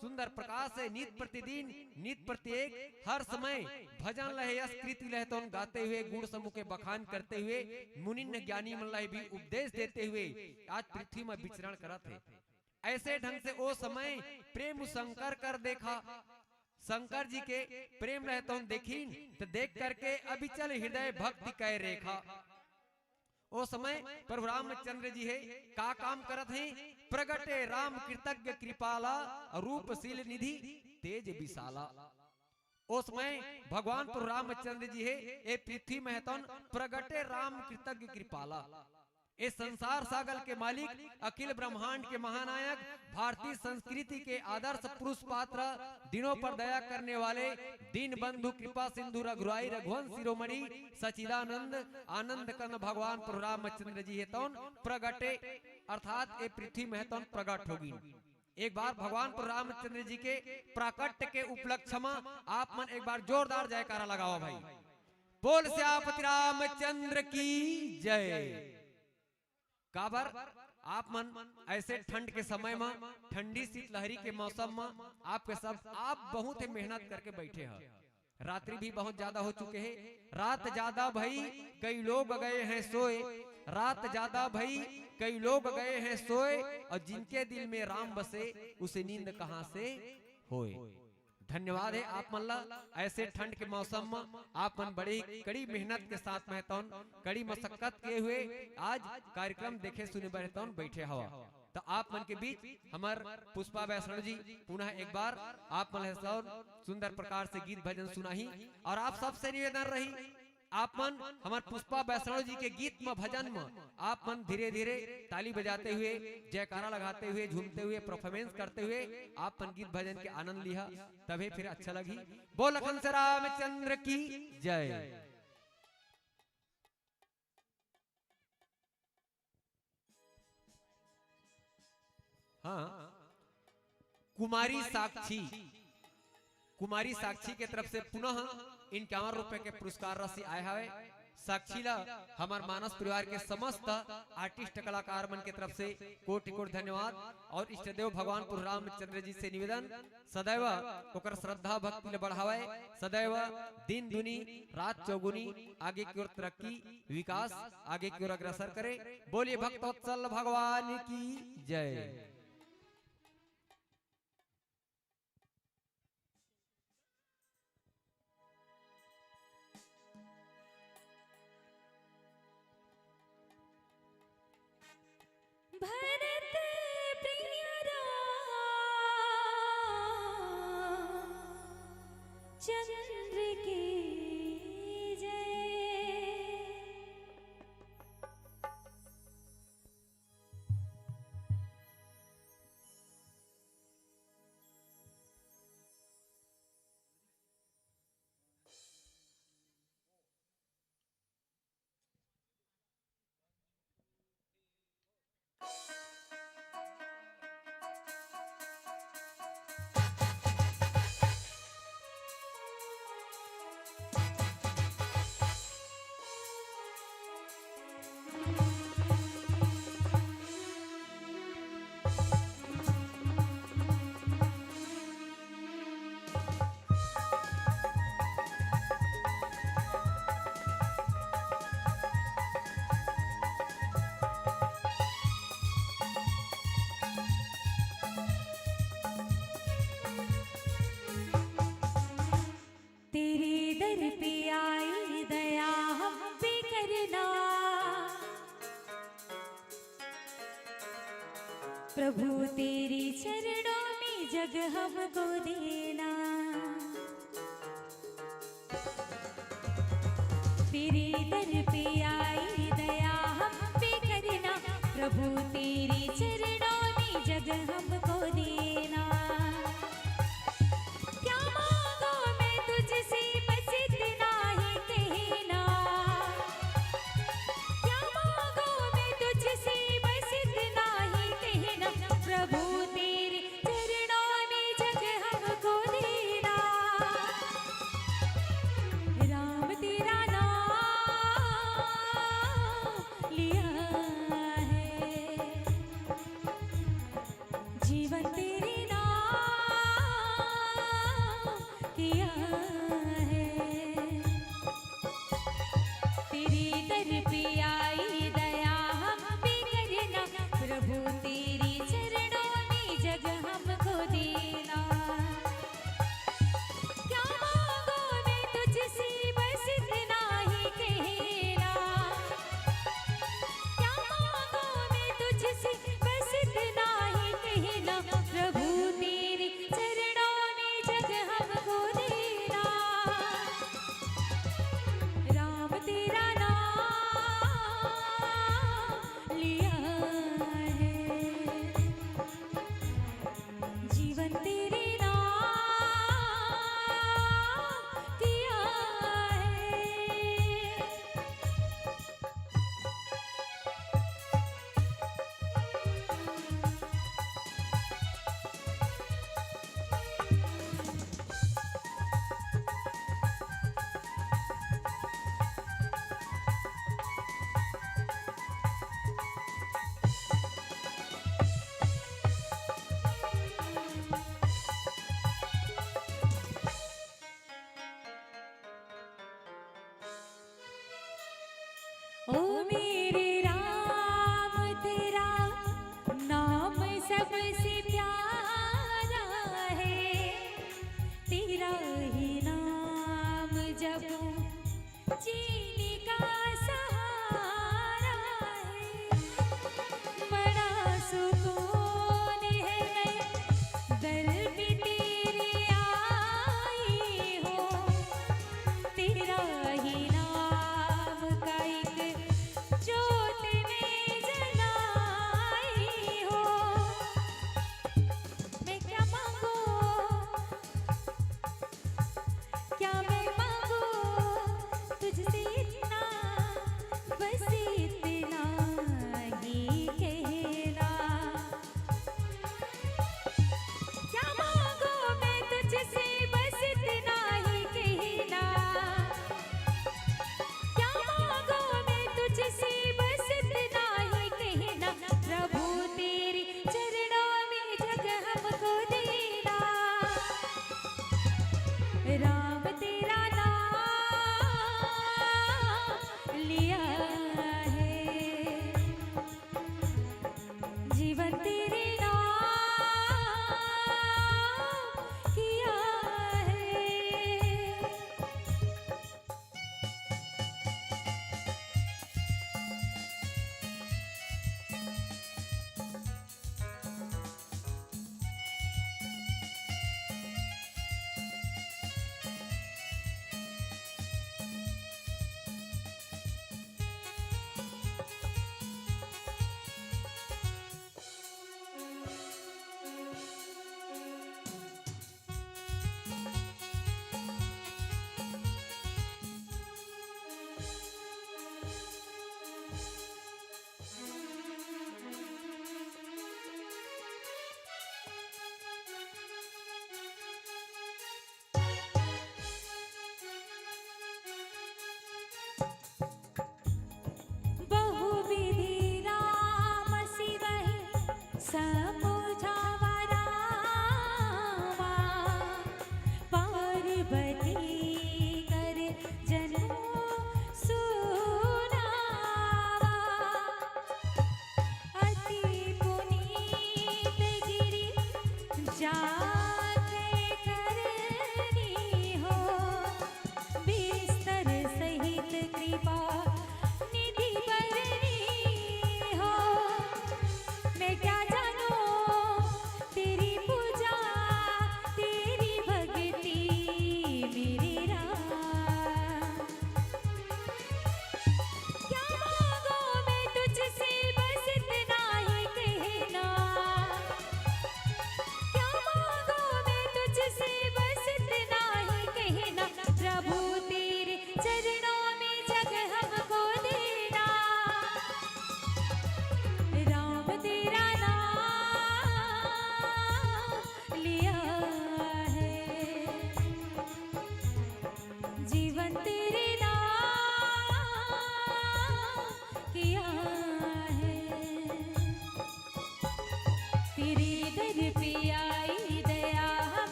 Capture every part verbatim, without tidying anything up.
सुंदर प्रकार से नित प्रतिदिन, नित प्रत्येक, हर समय भजन लहे यश कृति लहे तौन गाते हुए, गुण समूह के बखान करते हुए, मुनिन ज्ञानी मन लहे भी उपदेश देते हुए आज पृथ्वी में विचरण करत हे। ऐसे ढंग से ओ समय प्रेम शंकर कर देखा, शंकर जी के प्रेम लहे तौन देखिन, त देख करके अबिचल हृदय भक्ति कै रेखा। ओ समय प्रभु रामचंद्र जी हे, का काम करत हे? प्रगटे राम कृतज्ञ कृपाला, रूप शील निधि तेज विशाला। ओ समय भगवान प्रभु रामचंद्र जी हे, ए पृथ्वी में हे तौन प्रगटे राम कृतज्ञ कृपाला। ए संसार सागर के मालिक, अखिल ब्रह्मांड के महानायक, भारतीय संस्कृति के आदर्श पुरुष पात्र, दीनों पर दया करने वाले, दीन बंधु कृपा सिंधु रघुराई रघुवंश शिरोमणि सचिदानंद आनंद कंद भगवान प्रभु रामचंद्र जी हे तौन प्रगटे, अर्थात ए पृथ्वी में हे तौन प्रगट होगी। एक बार भगवान प्रभु रामचंद्र जी के प्राकट्य के उपलक्ष्य में आप मन एक बार जोरदार जयकारा लगाओ भाई। बोल सियापति रामचंद्र की जय। काबर आप मन ऐसे ठंड के समय में, ठंडी शीतलहरी के मौसम में आपके सब, आप बहुत ही मेहनत करके बैठे ह। रात्रि भी बहुत ज्यादा हो चुके हैं। रात ज्यादा भई, कई लोग गए हैं सोए। रात ज्यादा भई, कई लोग गए हैं सोए। और जिनके दिल में राम बसे, उसे नींद कहाँ से होए। धन्यवाद हे आप मन ला। ऐसे ठंड के मौसम में आप मन बड़े ही कड़ी मेहनत के साथ में तौन कड़ी मशक्कत किए हुए आज कार्यक्रम देखे सुने बर तौन बैठे हवा। तो आप मन के बीच हमर पुष्पा वैष्णव जी पुनः एक बार आप मन ला सुंदर प्रकार से गीत भजन सुनाही। और आप सबसे निवेदन रही, आप मन हमर पुष्पा वैष्णव जी के गीत म, भजन म आप मन धीरे धीरे ताली बजाते हुए, जयकारा लगाते हुए, झूमते हुए, परफॉर्मेंस करते हुए आप मन गीत भजन के आनंद लिहा, तभे फिर अच्छा लगही। बोल लखन से रामचंद्र की जय। हाँ, कुमारी साक्षी, कुमारी साक्षी के तरफ से पुनः इक्यावन रुपए के पुरस्कार राशि आए हवे। साक्षी ला हमर मानस परिवार के समस्त आर्टिस्ट कलाकार मन के तरफ से कोटि कोटि धन्यवाद। और इष्टदेव भगवान प्रभु रामचंद्र जी से निवेदन, सदैव ओकर श्रद्धा भक्ति ल बढ़ावय, सदैव दिन दुनी रात चौगुनी आगे की ओर तरक्की, विकास, आगे की ओर अग्रसर करे। बोलिए भक्तवत्सल भगवान की जय। भरत प्रिय रामचंद्र की जय। तेरे दर पे आई दया हम पे करना। प्रभु तेरे चरणों में जग हमको देना। तेरे दर पे आई दया हम पे करना। प्रभु तेरे चरणों में जग हमको देना। क्या मांगो मैं तुझसे बस इतना ही कहना। क्या मांगो मैं तुझसे बस इतना ही कहना। प्रभु तेरे चरणों में जग हमको देना। राम तेरा नाम लिया है। जीवन तेरे तेरे नाम किया है।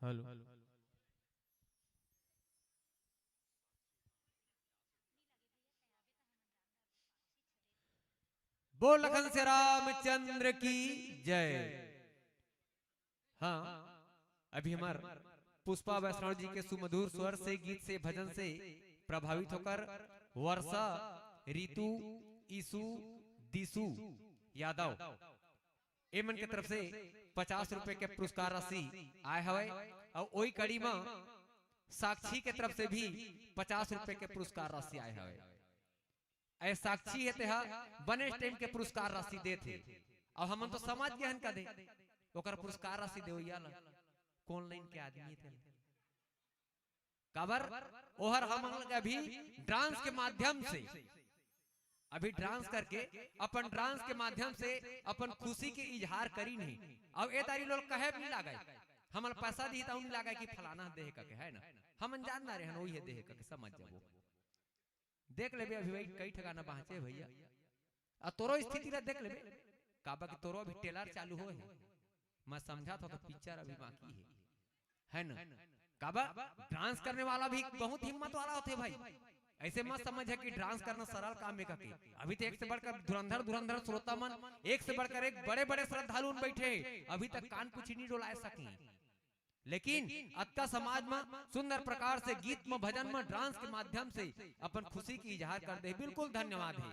हेलो। बोल लखन से रामचंद्र की जय। हाँ, अभी हमार पुष्पा वैष्णव जी के सुमधुर स्वर से, गीत से, भजन से प्रभावित होकर वर्षा, रितु, ईशु, दिशु यादव, ए मन के तरफ से पचास रुपए के पुरस्कार राशि आए हवय। और ओई कड़ी म साक्षी के तरफ से भी पचास रुपए के पुरस्कार राशि आए हवय। ए साक्षी हे, तेहा बने टाइम के पुरस्कार राशि देत हे। अब हमन तो समझ गए हन कदे ओकर पुरस्कार राशि देवइया ला, कौन लाइन के आदमी हे तेला। काबर ओहर हमन ला अभी डांस के माध्यम से, अभी डांस करके अपन डांस के माध्यम से अपन खुशी के इजहार करीन हे। अब ए दारी लोग कहे भी लागय, हमन ला पैसा दिही त उन लागय कि फलाना देहे कके, है ना, हमन जान ना रहे हन, वही देहे कके, समझ जाबो। देख लेबे अभी भाई, कई ठिकाना बाँचे भैया। आ तोरो स्थिति ला देख लेबे, काबर कि तोरो अभी ट्रेलर चालू होए हे। मैं समझा था तो पिक्चर अभी बाकी हे, है ना? काबर डांस करने वाला भी बहुत हिम्मत वाला होथे भाई। ऐसे मत समझ हे कि डांस करना सरल काम हे कके। अभी तो एक से बढ़कर धुरंधर, धुरंधर श्रोता मन, एक से बढ़कर एक बड़े-बड़े श्रद्धालु मन बैठे हे, अभी तक कान कुछ नहीं डोलाए सके। लेकिन अतका समाज म सुंदर प्रकार से गीत म, भजन म, डांस के माध्यम से अपन खुशी के इजहार कर दे, बिल्कुल धन्यवाद हे।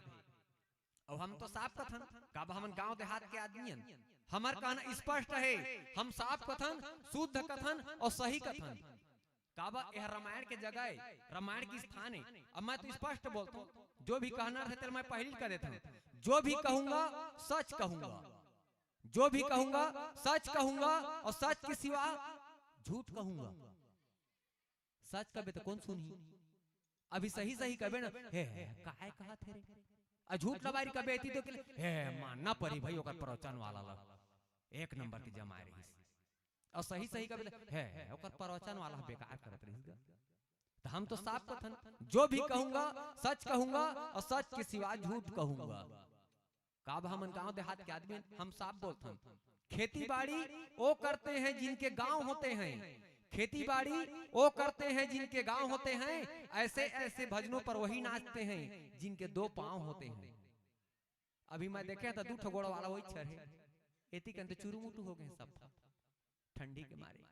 अब हम तो साफ कथन, काबर हमन गांव देहात के आदमी हन, हमर कहना स्पष्ट हे, हम साफ कथन, शुद्ध कथन और सही कथन। काबर एह रामायण के जगह हे, रामायण के स्थान हे। अब मैं तो स्पष्ट बोलता हूँ, जो भी कहना रहे तेला मैं पहली कह देता हूँ, जो भी कहूंगा सच कहूंगा, जो भी कहूंगा सच कहूंगा और सच के सिवा झूठ कहूंगा। सच कबे तो कौन सुनही? अभी सही सही कबे ना, हे, हे, काय कहत हे रे? आ झूठ लबारी कबे एती तो के, हे, मानना परी भाई, ओकर प्रवचन वाला ला एक नंबर के जमाए रहिस। और सही सही कबे तो, हे, हे, ओकर प्रवचन वाला बेकार करत रहिस गा। तो हम तो साफ कथन, जो भी कहूंगा सच कहूंगा और सच के सिवा झूठ कहूंगा। काबर हमन गांव देहात के आदमी, हम साफ बोलथन, खेती बाड़ी वो करते हैं जिनके गांव होते हैं, खेती बाड़ी वो करते हैं जिनके गांव होते हैं, ऐसे ऐसे भजनों पर वही नाचते हैं जिनके दो पांव होते हैं। अभी मैं देखे तो दू ठो गोड़ वाला वही चढ़े, एती कन तो चुरुमुटु हो गए सब ठंडी के मारे,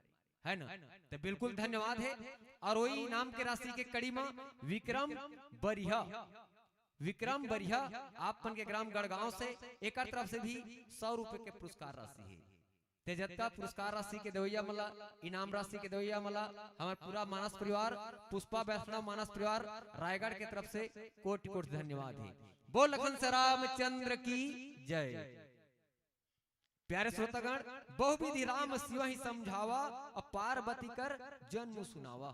है ना? तो बिल्कुल धन्यवाद हे। और वही इनाम के राशि के कड़ी में विक्रम बरिहा, विक्रम बरिहा, आप मन के ग्राम गढ़गांव से, एकर तरफ से भी सौ रुपए के पुरस्कार राशि हे। ते जतका पुरस्कार राशि के देवैया मन ला, इनाम राशि के देवैया मन ला, हमर पूरा मानस परिवार, पुष्पा वैष्णव मानस परिवार रायगढ़ के तरफ से कोटि कोटि धन्यवाद हे। बोल लखन से रामचंद्र की जय। प्यारे श्रोतागण, बहुविधि राम शिव ही समझावा, अब पार्वती कर जन्म सुनावा।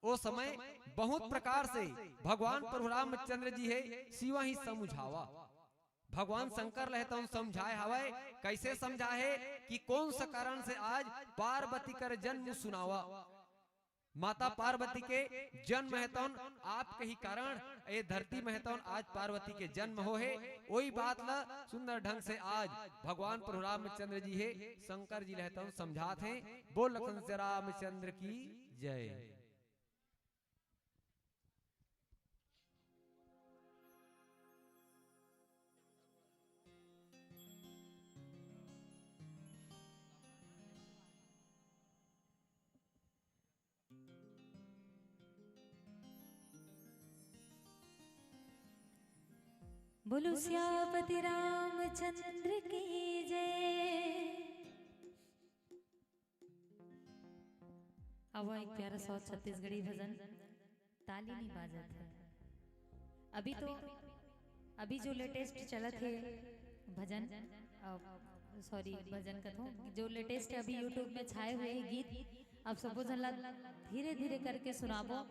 ओ समय बहुत प्रकार से भगवान प्रभु रामचंद्र जी हे शिव ही समझावा। भगवान शंकर ल हे तउन समझाए हवय, कैसे समझाए हे कि कौन सा कारण से आज पार्वती कर जन्म सुनावा। माता पार्वती के जन्म हे तउन आपके ही कारण ए धरती में हे तउन आज पार्वती के जन्म हो हे। ओही बात ला सुंदर ढंग से आज भगवान प्रभु रामचंद्र जी हे शंकर जी ल हे तउन समझात हे। बोल लखन से रामचंद्र की जय। बोलो सियापति रामचंद्र की जय। अब एक प्यारा सा छत्तीसगढ़ी भजन, ताली नहीं बाजत हे। अभी तो, अभी जो लेटेस्ट चलत हे भजन, सॉरी, भजन कथों, जो लेटेस्ट अभी YouTube में छाए हुए हैं गीत, अब सबो झन ला धीरे धीरे करके सुनाबो।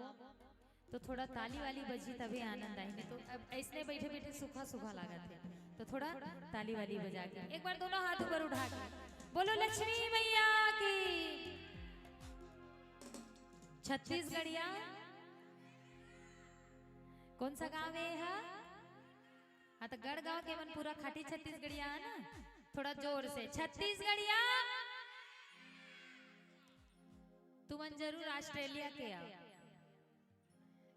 तो थोड़ा ताली वाली बजी तभी आनंद आही, नहीं तो अब ऐसने बैठे बैठे सूखा सूखा लागत हे। तो थोड़ा ताली वाली बजा के एक बार दोनों हाथ ऊपर उठा के बोलो लक्ष्मी मैया की। छत्तीसगढ़िया कौन सा गांव हे हा? हाँ, तो गढ़ गांव के मन पूरा खाटी छत्तीसगढ़िया हे ना। थोड़ा जोर से, छत्तीसगढ़िया। तुमन जरूर ऑस्ट्रेलिया के आओ।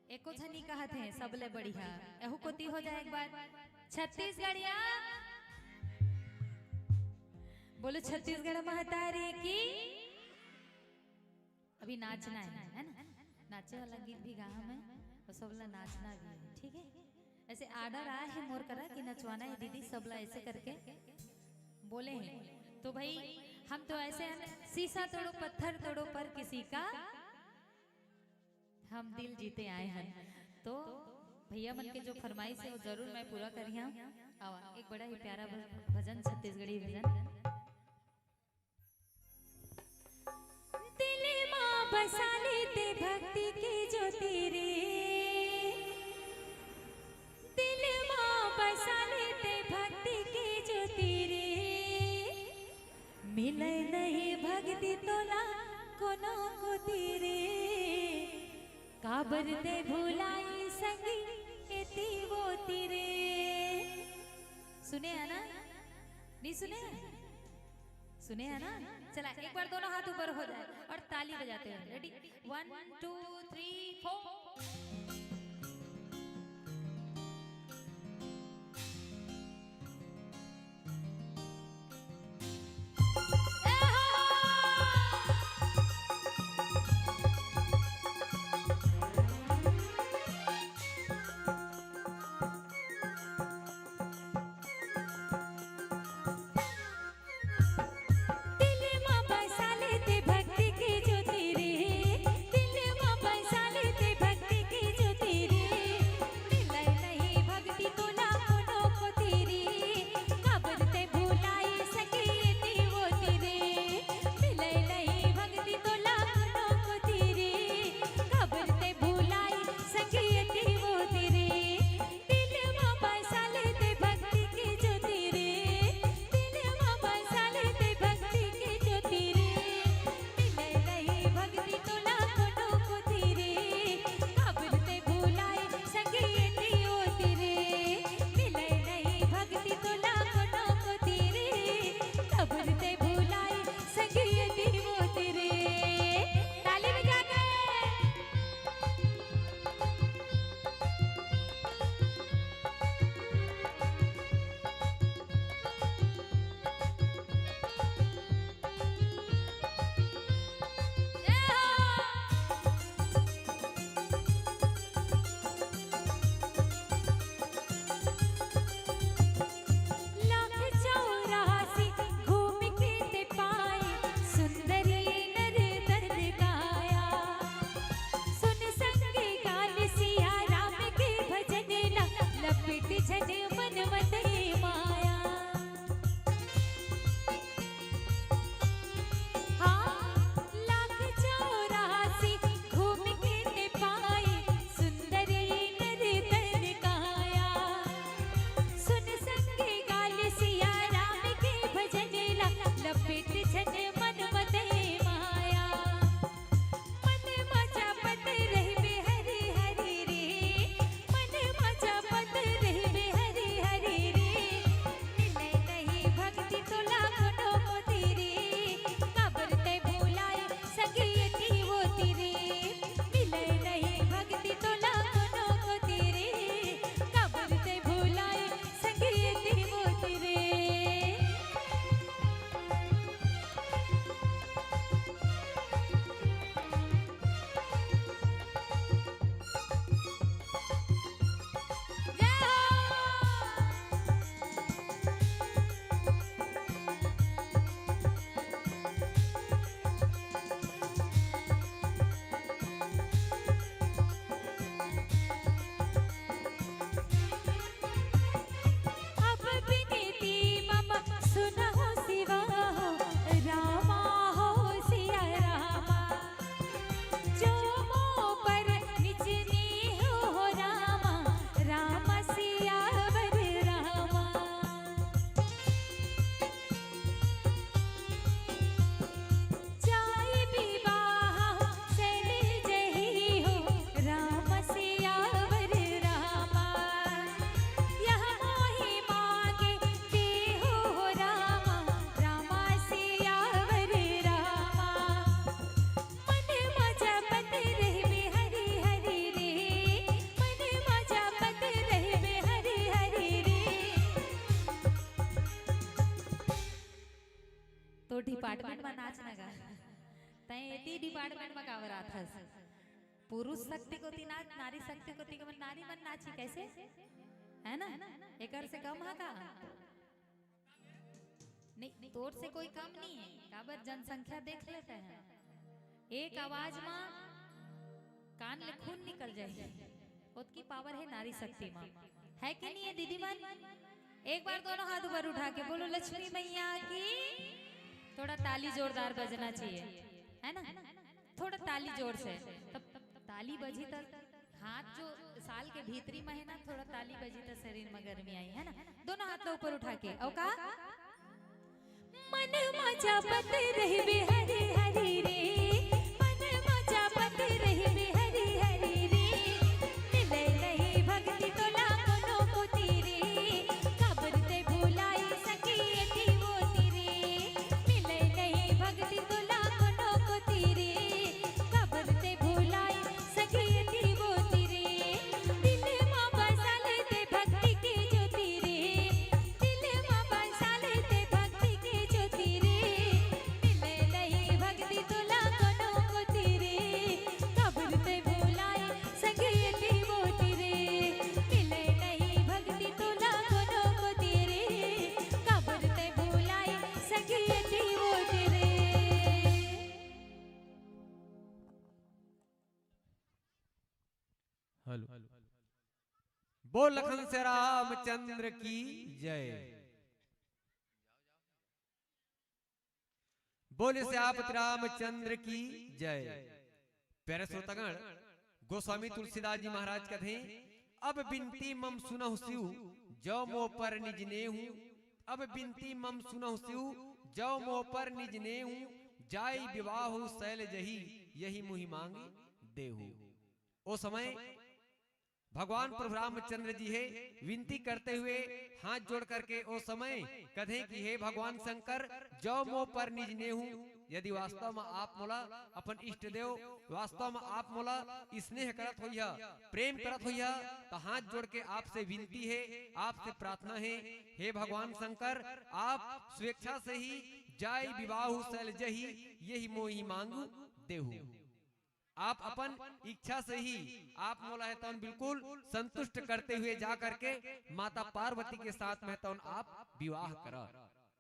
एको झनी कहत हे सबले बढ़िया, एहू कोती हो जाए एक बार। छत्तीसगढ़िया, बोलो छत्तीसगढ़ महतारी की। अभी नाचना है, है ना? नाचे वाला गीत भी गाहा मैं, और सबला नाचना भी है, ठीक है? ऐसे ऑर्डर आए हे मोर करा कि नचवाना है दीदी, सबला ऐसे करके बोले हैं। तो भाई, हम तो ऐसे हैं, शीशा तोड़ो, पत्थर तोड़ो, पर किसी का हम दिल जीते आए हैं। तो भैया मन के जो फरमाइश है, वो जरूर मैं पूरा करिहा। आवा, एक बड़ा ही प्यारा भ-, भजन, छत्तीसगढ़ी भजन। दिल मा बसा लेते भक्ति की ज्योति रे, दिल मा बसा लेते भक्ति की ज्योति रे, मिले नहीं भक्ति तोला कोनो कोती रे, काबर ते भुलाई संगी एती वो तीरे। सुने है ना? नहीं सुने है? सुने है ना? चला, एक बार दोनों हाथ ऊपर हो जाए और ताली बजाते हुए। Ready? One, two, three, four. Department में नाच ना गा। तैं एती डिपार्टमेंट में काबर आथस? पुरुष शक्ति कोती नाच, नारी शक्ति कोती के मन, नारी मन नाची कैसे? है ना? एकर से कम हा का? नहीं, तोर से कोई कम नहीं है। काबर, जनसंख्या देख लेते हैं, एक आवाज मा कान ले खून निकल जाए, ओतकी पावर है नारी शक्ति मा। है कि नहीं है दीदी मन? एक बार दोनों हाथ ऊपर उठा के बोलो, लक्ष्मी मैया की। थोड़ा ताली जोरदार बजना चाहिए, है ना? थोड़ा ताली जोर से। तब ताली बजी त हाथ जो साल के भीतरी में है ना, थोड़ा ताली बजी त शरीर में गर्मी आई, है ना? दोनों हाथ ला ऊपर उठा के, और का? मन मा चापत रहिबे हरी हरी रे, मन मा चापत रहिबे हरी हरी रे। मिले नहीं भक्ति तोला कोनो कोती रे, काबर ते भुलाई सखी एती ओती रे। मिले नहीं भक्ति तोला कोनो कोती रे, काबर ते भुलाई सखी एती ओती रे। दिल मा बसा ले ते भक्ति के ज्योति रे, दिल मा बसा ले ते भक्ति के ज्योति रे। मिले नहीं भक्ति तोला कोनो कोती रे, काबर ते भुलाई सखी एती ओती रे। मिले नहीं भक्ति तोला कोनो कोती रे, काबर ते भुलाई सखी एती ओती रे। हेलो। बोल लखन से रामचंद्र की जय। बोल सियापति रामचंद्र की जय। प्यारे श्रोतागण, गोस्वामी तुलसीदास जी महाराज कथे, अब बिनती मम सुनहु शिव, जौ मो पर निज नेहु। अब बिनती मम सुनहु शिव, जौ मो पर निज नेहु। जाई विवाहु सैल जही, यही मुहि मांग देहु। ओ समय भगवान प्रभु रामचंद्र जी हे विनती करते हुए हाथ जोड़ करके ओ समय कथे कि हे भगवान शंकर, जौ मो पर निज नेहु, यदि वास्तव में आप मोला अपन इष्ट देव, वास्तव में आप मोला स्नेह करत होइहा, प्रेम करत होइहा, तो हाथ जोड़ के आपसे विनती है, आपसे प्रार्थना है, हे भगवान शंकर, आप स्वेच्छा से ही जाय विवाहु सैल जही, यही मोहि मांगु देहु। आप अपन इच्छा से ही आप मोला हे तौन बिल्कुल संतुष्ट करते हुए जा करके माता पार्वती के साथ में तौन आप विवाह करा।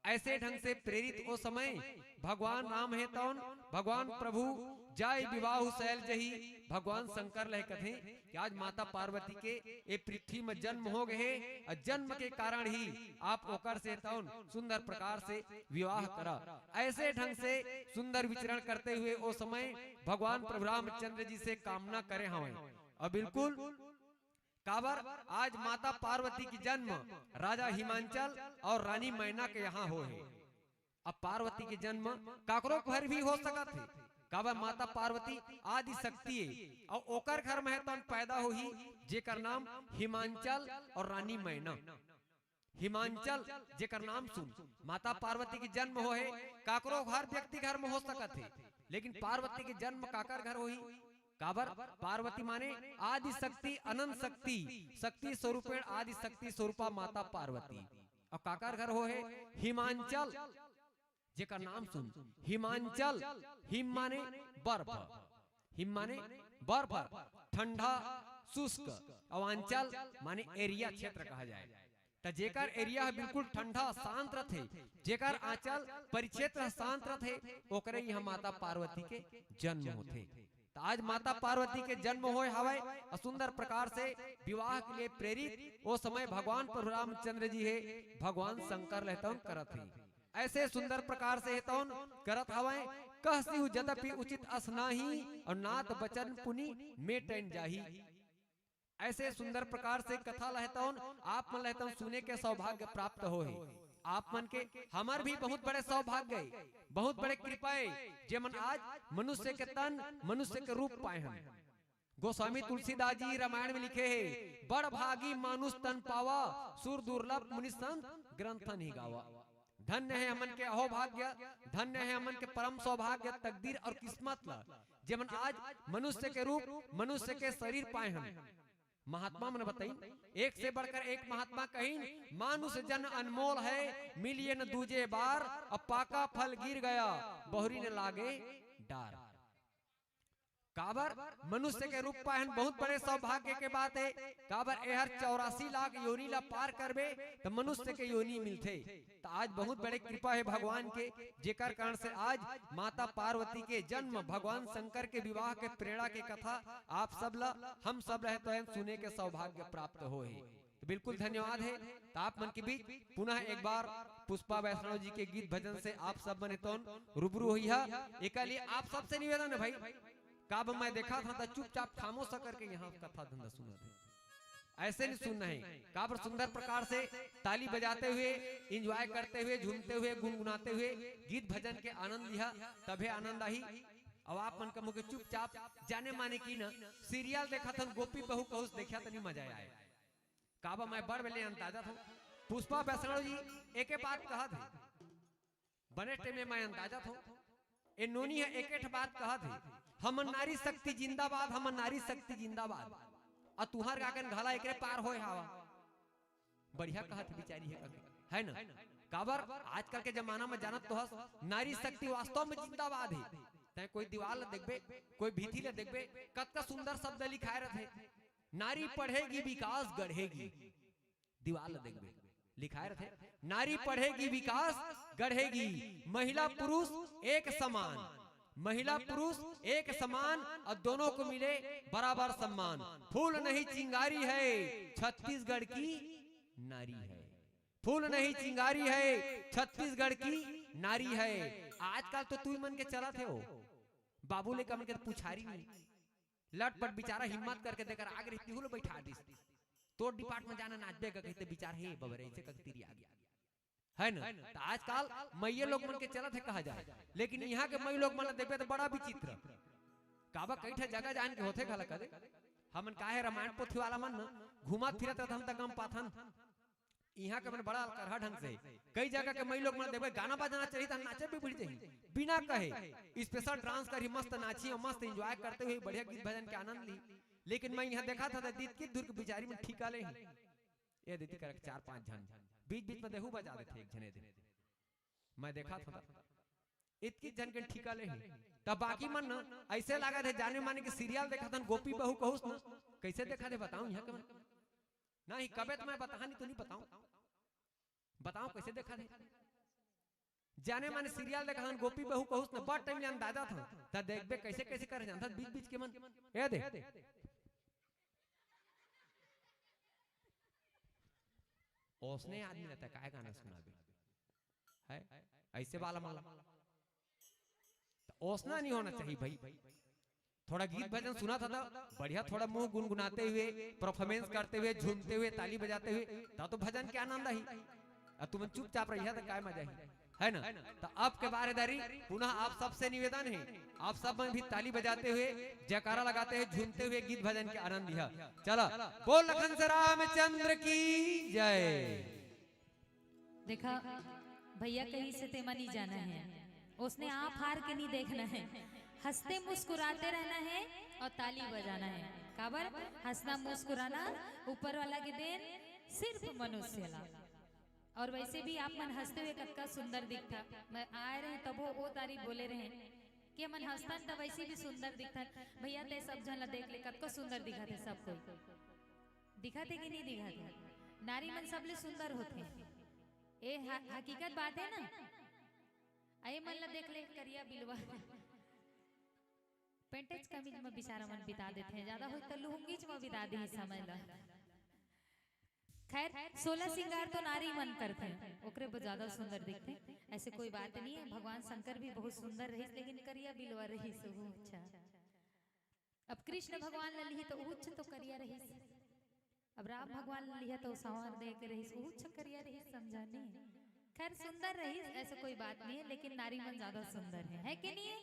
ऐसे ढंग से प्रेरित ओ समय भगवान राम हे तौन भगवान प्रभु जाय विवाहु सैल जही भगवान शंकर लह कथे कि आज माता पार्वती के ए पृथ्वी में जन्म हो गए हे और जन्म के कारण ही आप ओकर से तौन सुंदर प्रकार से विवाह करा। ऐसे ढंग से सुंदर विचरण करते हुए ओ समय भगवान प्रभु रामचंद्र जी से कामना करे हवय। और बिल्कुल काबर आज माता पार्वती की जन्म राजा हिमांचल और रानी मैना के यहाँ हो हे। अब पार्वती के जन्म काकरो घर भी हो सकत हे, काबर माता पार्वती आदि शक्ति हे और ओकर घर में हे तौन पैदा होही जेकर नाम हिमांचल और रानी मैना। हिमांचल जेकर नाम सुन, माता पार्वती के जन्म हो हे, काकरो हर व्यक्ति घर में हो सकत हे, लेकिन पार्वती के जन्म काकर घर होही? काबर पार्वती माने आदि शक्ति, अनंत शक्ति, शक्ति स्वरूपेण आदि शक्ति स्वरूपा माता पार्वती। और काकर घर हो हे? हिमांचल जेकर नाम सुन, हिमांचल, हिम माने बर्फ, हिम माने बर्फ, ठंडा, शुष्क, और आंचल माने एरिया, क्षेत्र कहा जाए। त जेकर एरिया ह बिल्कुल ठंडा, शांत रथे, जेकर आंचल परिक्षेत्र ह शांत रथे, ओकरे यहाँ माता पार्वती के जन्म होथे। त आज माता पार्वती के जन्म होय हवय और सुंदर प्रकार से विवाह के लिए प्रेरित ओ समय भगवान प्रभु रामचंद्र जी हे भगवान शंकर लह तौन करत हे। ऐसे सुंदर प्रकार से हे तौन करत हवय। कह सिहु जदपि उचित अस नाही और नाथ बचन पुनि मेटन जाही। ऐसे सुंदर प्रकार से कथा लह तौन आप मन लह तौन सुने के सौभाग्य प्राप्त हो हे। आप मन के हमर भी बहुत बड़े सौभाग्य हे, बहुत बड़े कृपा हे, जेमन आज मनुष्य के तन, मनुष्य के रूप पाए हन। गोस्वामी तुलसीदास जी रामायण में लिखे हे, बड़ भागी मानुष तन पावा, सुर दुर्लभ मुनि संत ग्रंथ नहीं गावा। धन्य हे हमन के अहोभाग्य, धन्य हे हमन के परम सौभाग्य, तकदीर और किस्मत ला, जेमन आज मनुष्य के रूप, मनुष्य के शरीर पाए हन। महात्मा मन बताइन, एक से बढ़कर एक महात्मा कहिन, मानुष जन्म अनमोल है, मिलिए न दूजे बार, अब पाका फल गिर गया, बहुरी न लागे डार। काबर मनुष्य के रूप पाए हन, बहुत बड़े सौभाग्य के बात हे। काबर एहर चौरासी लाख योनि ला पार करबे त मनुष्य के योनि मिलथे। त आज बहुत बड़े कृपा हे भगवान के, जेकर कारण से आज माता पार्वती के जन्म, भगवान शंकर के विवाह के प्रेरणा के कथा आप सब ला, हम सब रहे तो हम सुने के सौभाग्य प्राप्त होए। तो बिल्कुल धन्यवाद हे। तो आप मन के बीच पुनः एक बार पुष्पा वैष्णव जी के गीत भजन से आप सब मन तोन रूबरू होइहा। एकर लिए आप सबसे निवेदन हे भाई, काबर मैं देखा था तो चुपचाप खामोश करके यहाँ कथा धंधा सुना थे, ऐसे नहीं सुनना है। काबर सुंदर प्रकार से ताली बजाते हुए, एंजॉय करते हुए, झूमते हुए, गुनगुनाते हुए गीत भजन के आनंद लिहा, तभे आनंद आही। अब आप मन का मुझे चुपचाप जाने माने की ना सीरियल देखा था, गोपी बहू कहूस देखा तनी मजा आए। काबर मैं बड़ बेले अंदाजा था, पुष्पा वैष्णव जी एके बात कहा थे, बने टेम में मैं अंदाजा था, ए नोनी है एके ठे बात कहा थे, हम नारी शक्ति जिंदाबाद, हम नारी शक्ति जिंदाबाद। आ तुहार गागन घला एकरे पार होए हावा। बढ़िया कहा थे बिचारी हे करके, है ना? काबर आजकल के जमाना में जानत तो हस, नारी शक्ति वास्तव में जिंदाबाद हे। तैं कोई दीवार ला देखबे, कोई भीथी ला देखबे, कतका सुंदर शब्द लिखाए रहथे, नारी पढ़ेगी विकास गढ़ेगी। दीवार ला देखबे, लिखाए रहथे, नारी पढ़ेगी विकास गढ़ेगी, महिला पुरुष एक समान, महिला पुरुष एक समान और दोनों को मिले बराबर सम्मान। फूल नहीं चिंगारी है, छत्तीसगढ़ की नारी है। फूल नहीं चिंगारी है, छत्तीसगढ़ की नारी है। आजकल तो तुई मन के चलत हे हो, बाबू लइका मन के तो पुछारी नहीं। लटपट बिचारा हिम्मत करके देकर आगे रही, तिहू ला बैठा दिस। तोर डिपार्ट में जाना नाचबे का कहते बिचार हे बबरे, ऐसे कक तिरी आगे। है ना? तो आजकल मइये लोग मन के चलत हे कहा जाए, लेकिन यहाँ के मई लोग मन ला देखबे तो बड़ा विचित्र। काबर कई ठे जगह जान के होथे घला कदे। हमन काहे रामायण पोथी वाला मन ना घूमत फिरत रहथन त गम पाथन। यहाँ के मन बड़ा अलकरहा ढंग से कई जगह के मई लोग मन देखबे गाना बजाना चाहिए त नाचे भी भिड़ जाही, बिना कहे स्पेशल डांस करही, मस्त नाची और मस्त एंजॉय करते हुए बढ़िया गीत भजन के आनंद ली। लेकिन मैं यहाँ देखा था त दीत की धुर के बिचारी मन ठीका ले ही। ये दीदी करक चार पांच झन बीच बीच में देहू बजा देथे एक झने दे। मैं देखा था इतकी झन के ठीका ले ही। तब बाकी मन न ऐसे लागत हे जाने माने कि सीरियल देखत हन गोपी बहू कहूस न। कैसे देखत हे बताऊं यहाँ के मन? नहीं कबे तो मैं बताहा नहीं तो नहीं बताऊं। बताओ कैसे देखत हे? जाने माने सीरियल देखत हन गोपी बहू कहूस न, बड़ टाइम ले अंदाजा था। त देखबे कैसे कैसे कर जानत बीच बीच के मन। ए दे। ओसने आदमी रहता काय गाना सुनाबे? है ऐसे वाला मन ला। त ओसना नहीं होना चाहिए भाई। थोड़ा गीत भजन सुना था त बढ़िया, थोड़ा मुंह गुनगुनाते हुए, परफॉर्मेंस करते हुए, झूमते हुए, ताली बजाते हुए, तब तो भजन के आनंद आही। अब तुमन चुपचाप रहिहा त काय मजा ही, है ना? त अब के बारेदारी पुनः आप सबसे निवेदन हे, आप सब मन भी ताली बजाते हुए, जयकारा लगाते हुए, झूमते हुए गीत भजन के आनंद लिहा। चला, बोल लखन से रामचंद्र की जय। देखा, भैया कहीं से तेमा नहीं जाना है, उसने आप हार के नहीं देखना है, हंसते मुस्कुराते रहना है और ताली बजाना है। काबर हंसना मुस्कुराना ऊपर वाला के देन सिर्फ मनुष्य ला। और वैसे भी आप मन हंसते हुए कतका सुंदर दिखता। मैं आए रहे तब वो, वो तारीफ बोले रहे कि हमन हंसतन त वैसे भी सुंदर दिखतन। भैया ते सब झन ला देख ले, कतका सुंदर दिखत हे सब कोई। दिखत हे कि नहीं दिखत हे? नारी मन सबले सुंदर होथे। ए ह-, हकीकत बात हे ना? ए मन ला देख ले, करिया बिलवा। पेंटेज कमीज में बिचारा मन बिता देथे, ज्यादा होई त लुंगीच में बिता दी समय ला। खैर, सोलह सिंगार तो नारी मन करथे, ओकरे बर ज्यादा सुंदर दिखथे। ऐसे कोई बात नहीं है, भगवान शंकर भी बहुत सुंदर रहिस, लेकिन करिया बिलवा रहिस, वो अच्छा। अब कृष्ण भगवान ला लिही तो उच्च तो करिया रहिस, अब राम भगवान ला लिहा तो सांवर दे के रहिस, उच्च करिया रहिस, समझा नहीं। खैर, सुंदर रहिस, ऐसे कोई बात नहीं है, लेकिन नारी मन ज्यादा सुंदर है, है कि नहीं है?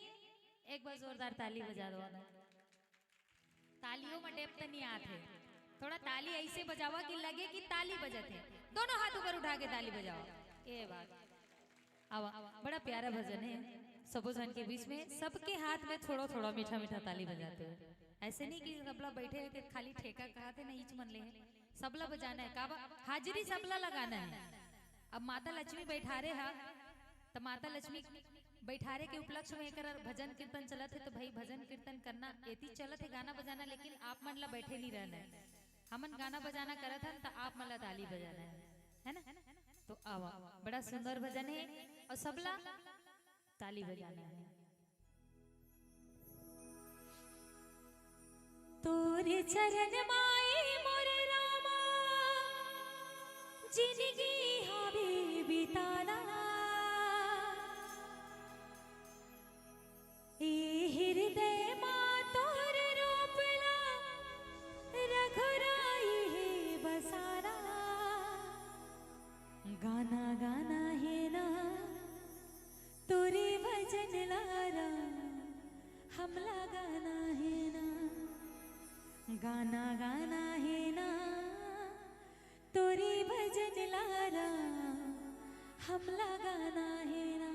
एक बार जोरदार ताली बजा दो। तालियों में depth नहीं आते, थोड़ा ताली ऐसे बजावा कि लगे कि ताली बजत हे। दोनों हाथ ऊपर उठा के ताली बजावा। ये बात। अब बड़ा प्यारा भजन है, सबो झन के बीच में सबके हाथ में थोड़ा थोड़ा मीठा मीठा ताली बजाते हुए। ऐसे नहीं कि सबला बैठे है कि खाली ठेका कहा थे ना, इच में सबला बजाना है, काबर हाजिरी सबला लगाना है। अब माता लक्ष्मी बैठारे हा, त माता लक्ष्मी बैठारे के उपलक्ष्य में एकर भजन कीर्तन चलत हे, त भाई भजन कीर्तन करना एती चलत हे, गाना बजाना, लेकिन आप मन ला बैठे नहीं रहना है। हमन गाना बजाना करत हन, त आप मन ला ताली बजाना है, है ना? तो आवा, बड़ा सुंदर भजन है और सबला ताली बजाना है। तोरे चरण माई मोर रामा, जिनगी हावे बिताना। ए हृदय मा तोर रूप ला रघुराई हे बसाना। गाना गाना हे ना तोरे भजन ला राम, हमला गाना हे ना। गाना गाना हे ना तोरे भजन ला राम, हमला गाना हे ना।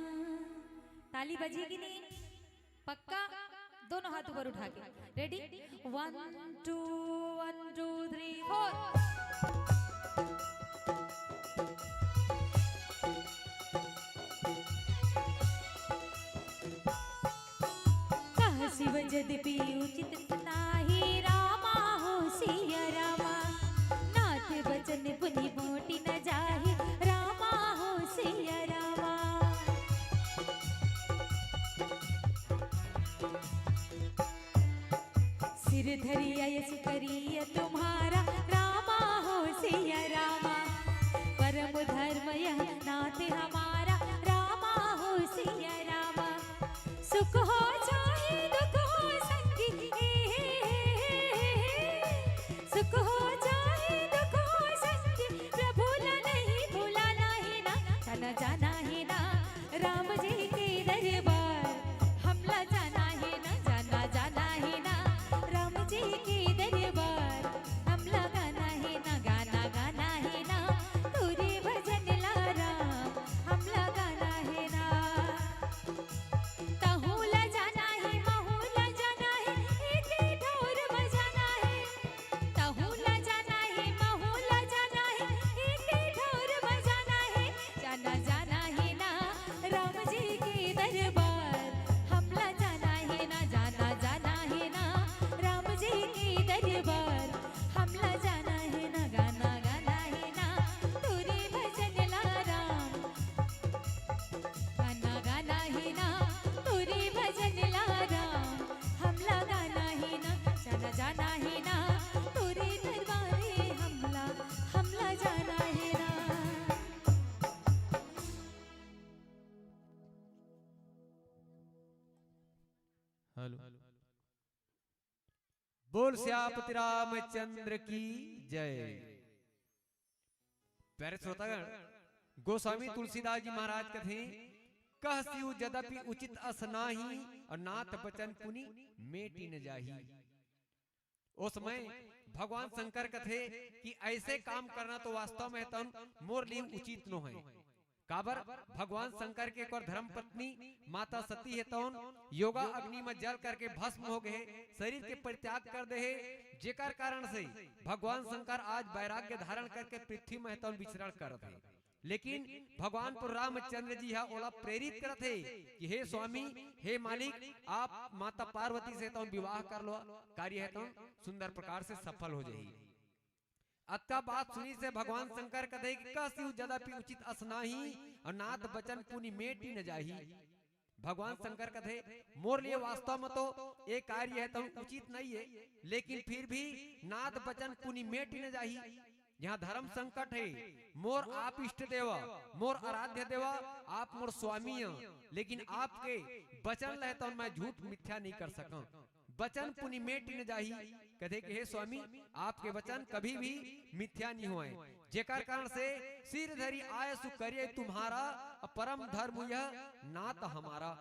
ताली बजी कि नहीं? पक्का? दोनों हाथ ऊपर उठा के। Ready? One, two, one, two, three, four. कह शिव जदपि उचित नाही, रामा हो सिया रामा। नाथ बचन पुनि मोटि न जाही, रामा हो सिया रामा। सिर धरि अयस करिय तुम्हारा, रामा हो सिया रामा। परम धर्म यह नाथ हमारा, रामा हो सिया रामा। सुख हो चाहे दुख हो संगी, सुख हो चाहे दुख हो संगी, प्रभु ला नहीं भुलाना हे ना, जाना जाना हे ना राम जी के दरबार। हमला जाना हे ना, जाना जाना हे ना राम जी के दरबार। हमला गाना हे ना, गाना गाना हे ना तोरे भजन ला राम। हमला गाना हे ना। तहूँ ला जाना हे, महूँ ला जाना हे, एक ही ढोल बजाना हे। तहूँ ला जाना हे, महूँ ला जाना हे, एक ही ढोल बजाना हे। जाना जाना हे ना राम जी के दरबार। हमला जाना हे ना, जाना जाना हे ना राम जी के दरबार। हमला जाना हे ना, गाना गाना हे ना तोरे भजन ला राम। गाना गाना हे ना तोरे भजन ला राम। हमला गाना हे ना, जाना जाना हे ना तोरे दरबारे। हमला, हमला जाना हे ना। हेलो। बोल सियापति रामचंद्र की जय। प्यारे श्रोतागण, गोस्वामी तुलसीदास जी महाराज कथे, "कह शिव जदपि उचित अस नाही, और नाथ बचन पुनि मेटि न जाही।" ओ समय भगवान शंकर कथे कि ऐसे काम करना तो वास्तव में तन मोर लिए उचित नो है। काबर? भगवान शंकर के एक और धर्म पत्नी माता सती हे तौन योगा अग्नि में जल करके भस्म हो गए, शरीर के परित्याग कर दे हे, जेकर कारण से भगवान शंकर आज वैराग्य धारण करके पृथ्वी में हे तौन विचरण करत हे। लेकिन भगवान प्रभु रामचंद्र जी हा ओला प्रेरित करत हे कि हे स्वामी, हे मालिक, आप माता पार्वती से तौन विवाह कर लो, कार्य हे तौन सुंदर प्रकार से सफल हो जाही। अतका बात सुनिस हे भगवान शंकर कथे कि "कह शिव जदपि उचित अस नाही, और नाथ बचन पुनि मेटि न जाही।" भगवान शंकर कथे, "मोर लिए वास्तव में तो ये कार्य हे तौन उचित नहीं है, लेकिन फिर भी नाथ बचन पुनि मेटि न जाही।" यहाँ धर्म संकट हे, मोर आप इष्ट देवा, मोर आराध्य देवा, आप मोर स्वामी हैं, लेकिन आपके बचन ला हे तौन मैं झूठ मिथ्या नहीं कर सकंव। बचन पुनि मेटि न जाही, कथे कि हे स्वामी, आपके वचन कभी भी मिथ्या नहीं होए, जेकर कारण से सिर धरि आयसु करिए तुम्हारा, परम धर्म यह नाथ हमारा।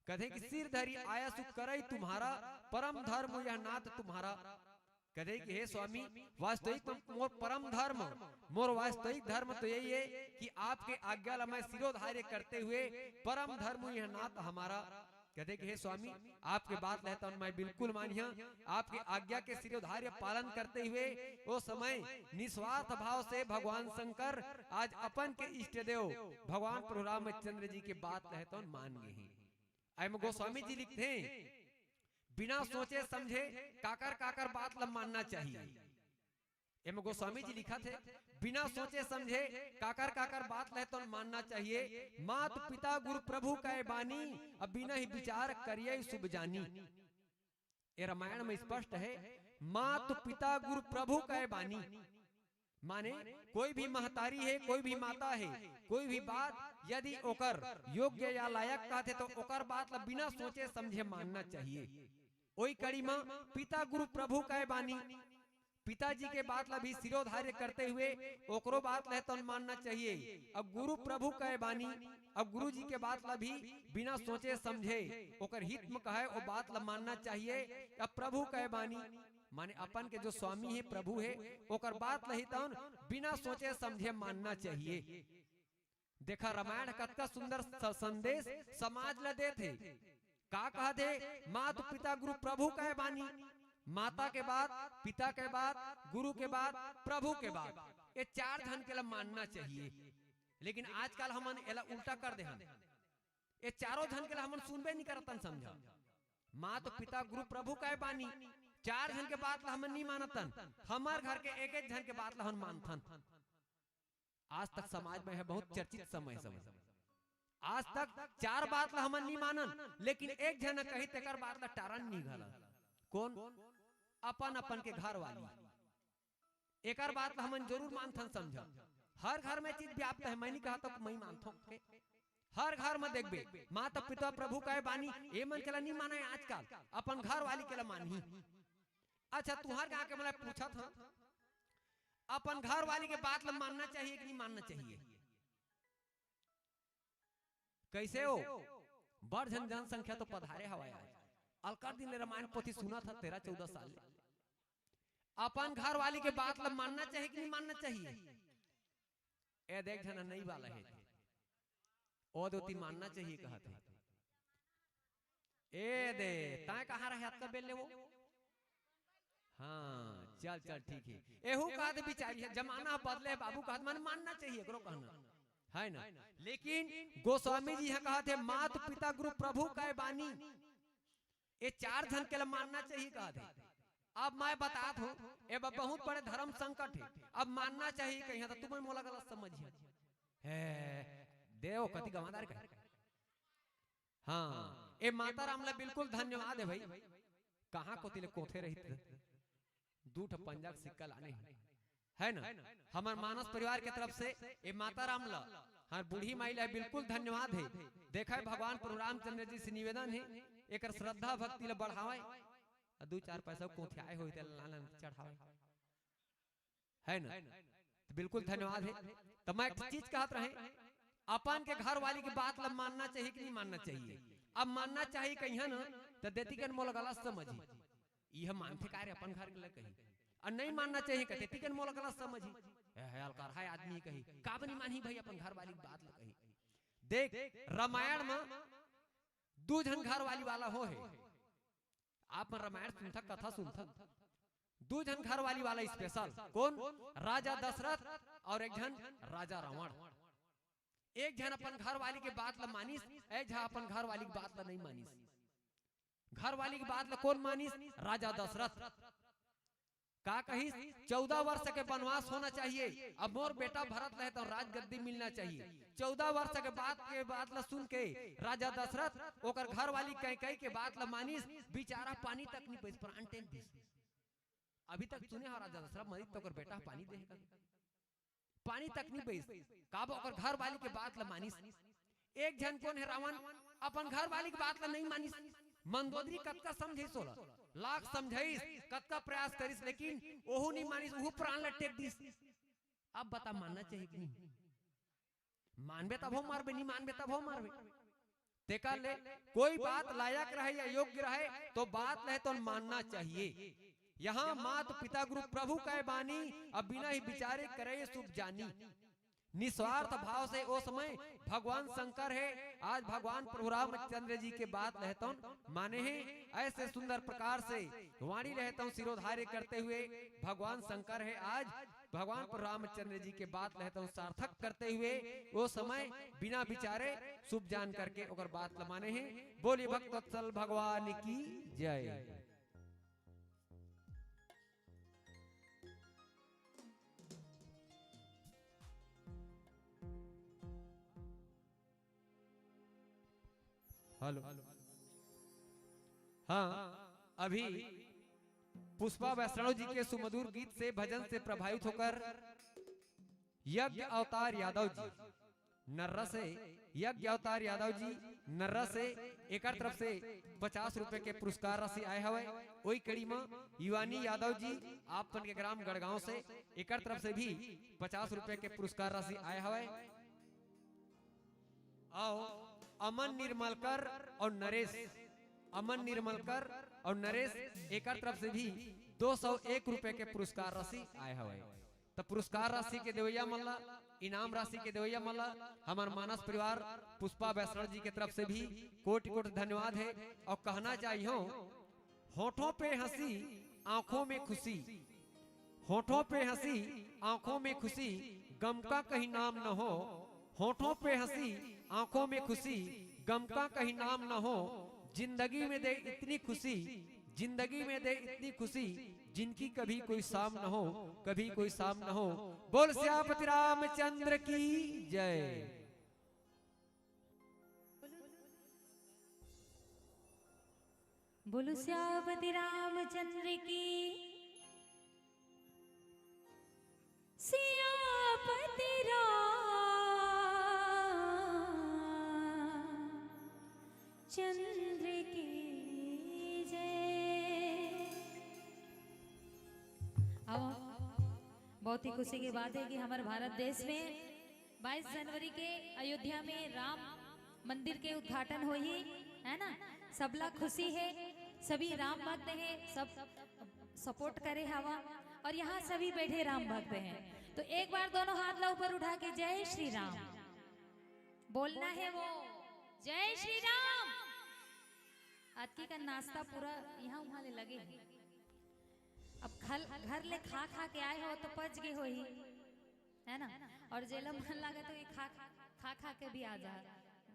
कथे कि सिर धरि आयसु करई तुम्हारा, परम धर्म यह नाथ तुम्हारा। कथे कि हे स्वामी, वास्तविक में मोर परम धर्म, मोर वास्तविक धर्म तो यही है कि आपके आज्ञा ला मैं शिरोधार्य करते हुए परम धर्म यह नाथ हमारा। कहथे कि हे स्वामी, आपके बात ल तन मैं बिल्कुल मानिहा, आपके आज्ञा के शिरोधार्य पालन करते हुए ओ समय निस्वार्थ भाव से भगवान शंकर आज अपन के इष्ट देव भगवान प्रभु रामचंद्र जी के बात ल तन मान गे हे। एमा गोस्वामी जी लिखथे, बिना सोचे समझे काकर काकर बात ल मानना चाहिए। एमा गोस्वामी जी लिखत हे, बिना सोचे समझे काकर काकर बात ल तन मानना चाहिए। मात पिता गुरु प्रभु कहे बानी, अब बिना ही विचार करिए शुभ जानी। ये रामायण में स्पष्ट हे, मात पिता गुरु प्रभु कहे बानी। माने कोई भी महतारी हे, कोई भी माता हे, कोई भी बात यदि ओकर योग्य या लायक कहथे तो ओकर बात ल बिना सोचे समझे मानना चाहिए। ओई कड़ी म पिता गुरु प्रभु कहे बानी, पिताजी के बात ल भी शिरोधार्य करते हुए ओकरो बात ल तन मानना चाहिए। अब गुरु प्रभु कहे बानी, अब गुरु जी के बात ल भी बिना सोचे समझे ओकर हित म कहे ओ बात ल मानना चाहिए। अब प्रभु कहे बानी, माने अपन के जो स्वामी हे, प्रभु हे, ओकर बात ल ही तन बिना सोचे समझे मानना चाहिए। देखा, रामायण कतका सुंदर स-, संदेश समाज ल देत हे। का कहत हे? मात पिता गुरु प्रभु कहे बानी, माता के बात, पिता के बात, गुरु के बात, प्रभु के बात, ये चार झन के ल मानना चाहिए। लेकिन आजकल हमन एला उल्टा कर दे हन, ये चारों झन के ल हमन सुनबे नहीं करतन। समझा, मात पिता गुरु प्रभु कहे बानी, चार झन के बात ल हमन नहीं मानतन, हमर घर के एक एक झन के बात ल हमन मानथन। आज तक समाज में हे बहुत चर्चित समय, समय। आज तक चार बात ला हमन नहीं मानन, लेकिन एक झन कही तेकर बात ला टारन नहीं घला। कौन? अपन अपन के घर वाली। एकर बात ला हमन जरूर मानथन, समझा। हर घर में चीज व्याप्त हे, मैं नहीं कहा तो मैं मानथों के। हर घर में देखबे, माता पिता प्रभु कहे बानी, ए मन के ला नहीं माने आजकल, अपन घर वाली के ला मानही। अच्छा, तुहर गाँव के मला पूछत हन, अपन घर वाली के बात ला मानना चाहिए कि नहीं मानना चाहिए? कैसे हो? बड़ झन जनसंख्या तो पधारे हवय आज। अलकर दिन ले रामायण पोथी सुनत हन, तेरह चौदह साल ले। अपन घर वाली के बात ला मानना चाहिए कि नहीं मानना चाहिए? ए देख झन नहीं वाला हे, ओ दो तीन मानना चाहिए कहत हे। ए दे, तैं कहाँ रहे अतका बेर ले वो? हाँ, चल, चल, ठीक हे। एहू कहत बिचारी हे, जमाना बदले हे बाबू, कहत मन मानना चाहिए, एकरो कहना हे ना। लेकिन गोस्वामी जी ह कहत हे, मात पिता गुरु प्रभु कहे बानी, ये चार झन के ला मानना चाहिए कहत हे। अब मैं बतात हूँ, ए ब-, बहुत बड़े धर्म संकट हे। अब मानना चाहिए कहिहा त तुमन मोला गलत समझिहा। हे, देव कति गंवार कहे। हाँ, ए माता राम ला बिल्कुल धन्यवाद हे भाई। कहाँ कोती ले कोथे रहित? दू ठो पंजा के सिक्का लाने हे, हे ना? हमर मानस परिवार के तरफ से ए माता राम ला, हमर बूढ़ी माई ला बिल्कुल धन्यवाद हे। देखा हे, भगवान प्रभु रामचंद्र जी से निवेदन हे, एकर श्रद्धा भक्ति ला बढ़ावय, अउ दू चार पैसा कोथे आए होही ते ला लान चढ़ावय। हे ना? त बिल्कुल धन्यवाद हे। त मैं एक चीज कहत रहे, अपन के घर वाली के बात ला मानना चाहिए कि नहीं मानना चाहिए? अब मानना चाहिए कहिहा ना, त देती कन मोला गलत समझही। इह मानथे का रे अपन घर के ला कही? अउ नहीं मानना चाहिए कहिथे, तेती कन मोला गलत समझही। ए, हे अलकरहा आदमी कही, काबर नहीं मानही भाई अपन घर वाली के बात ला कही? देख, रामायण म दू झन घर वाली वाला हो हे। आप मन रामायण सुनथा, कथा सुनथा, दू झन घर वाली वाला special। कौन? राजा दशरथ अउ एक झन राजा रावण। एक झन अपन घर वाली के बात ला मानिस, एक झन अपन घर वाली के बात ला नहीं मानिस। घर वाली के बात ला कौन मानिस? राजा दशरथ। का कहिस? चौदह वर्ष के वनवास होना चाहिए, अब मोर बेटा भरत ला हे त राजगद्दी मिलना चाहिए। चौदह वर्ष के बात के बात ला सुन के राजा दशरथ ओकर घर वाली कैकेयी के बात ला मानिस, बिचारा पानी तक नहीं पीस, प्राण त्याग दिस। अभी तक सुने हो राजा दशरथ मरिस त ओकर बेटा पानी दे हे। पानी तक नहीं पीस, काबर ओकर घर वाली के बात ला मानिस। एक झन कौन हे? रावण। अपन घर वाली के बात ला नहीं मानिस। मंदोदरी कतका समझाइस ओला, लाख समझाइस, कतका प्रयास करिस, लेकिन ओहू नहीं मानिस, ओहू प्राण ला त्याग दिस। अब बता, मानना चाहिए कि नहीं? मानबे तभो मारबे, नहीं मानबे तभो मारबे। तेकर ले कोई बात लायक रहे या योग्य रहे, तो बात ला हे त मानना चाहिए। यहाँ मात पिता गुरु प्रभु कहे बानी, अब बिना ही बिचारे करे शुभ जानी। निस्वार्थ भाव से ओ समय भगवान शंकर हे, आज भगवान प्रभु रामचंद्र जी के बात लहतौन माने हे। ऐसे सुंदर प्रकार से वाणी लहतौन सिरोधार्य करते हुए भगवान शंकर हे, आज भगवान प्रभु रामचंद्र जी के बात लहतौन सार्थक करते हुए ओ समय बिना विचारे शुभ जान करके ओकर बात ल माने हे। बोलिए भक्त वत्सल भगवान की जय। हेलो। हाँ, अभी पुष्पा वैष्णव जी के सुमधुर गीत से, भजन से प्रभावित होकर यज्ञ अवतार यादव जी नर्रा से, यज्ञ अवतार यादव जी नर्रा से एकर तरफ से पचास रुपए के पुरस्कार राशि आए हवय। ओई कड़ी म युवानी यादव जी आप मन के ग्राम गढ़गांव से एकर तरफ से भी पचास रुपए के पुरस्कार राशि आए हवय। अउ अमन निर्मलकर अउ नरेश, अमन निर्मलकर अउ नरेश एकर तरफ से भी दो सौ एक रुपए के पुरस्कार राशि आए हवय। त पुरस्कार राशि के देवैया मन ला, इनाम राशि के देवैया मन ला हमर मानस परिवार पुष्पा वैष्णव जी के तरफ से भी कोटि कोटि धन्यवाद हे। अउ कहना चाहिए, होठों पे हंसी, आंखों में खुशी, होठों पे हंसी, आंखों में खुशी, गम का कहीं नाम न हो। होठों पे हंसी, आंखों में खुशी, गम का कहीं नाम न हो। जिंदगी में दे इतनी खुशी, जिंदगी में दे इतनी खुशी, जिनकी कभी कोई शाम न हो, कभी कोई शाम न हो। बोल सियापति रामचंद्र की जय। बोलो सियापति रामचंद्र की। सियापति रामचंद्र की जय। अब बहुत ही खुशी की बात है कि हमारे भारत देश में बाईस जनवरी के अयोध्या में राम मंदिर के उद्घाटन होही, है ना? सबला खुशी है, सभी राम भक्त हैं, सब सपोर्ट करे हवा। और यहाँ सभी बैठे राम भक्त हैं, तो एक बार दोनों हाथ ला ऊपर उठा के जय श्री राम बोलना है वो। जय श्री राम। अतकी का नाश्ता पूरा यहाँ वहाँ ले लगे है। अब खल-, घर ले खा खा के आए हो तो पच गए हो ही, है ना? और जेला मन लगा तो ये खा, खा, खा के भी आ जा,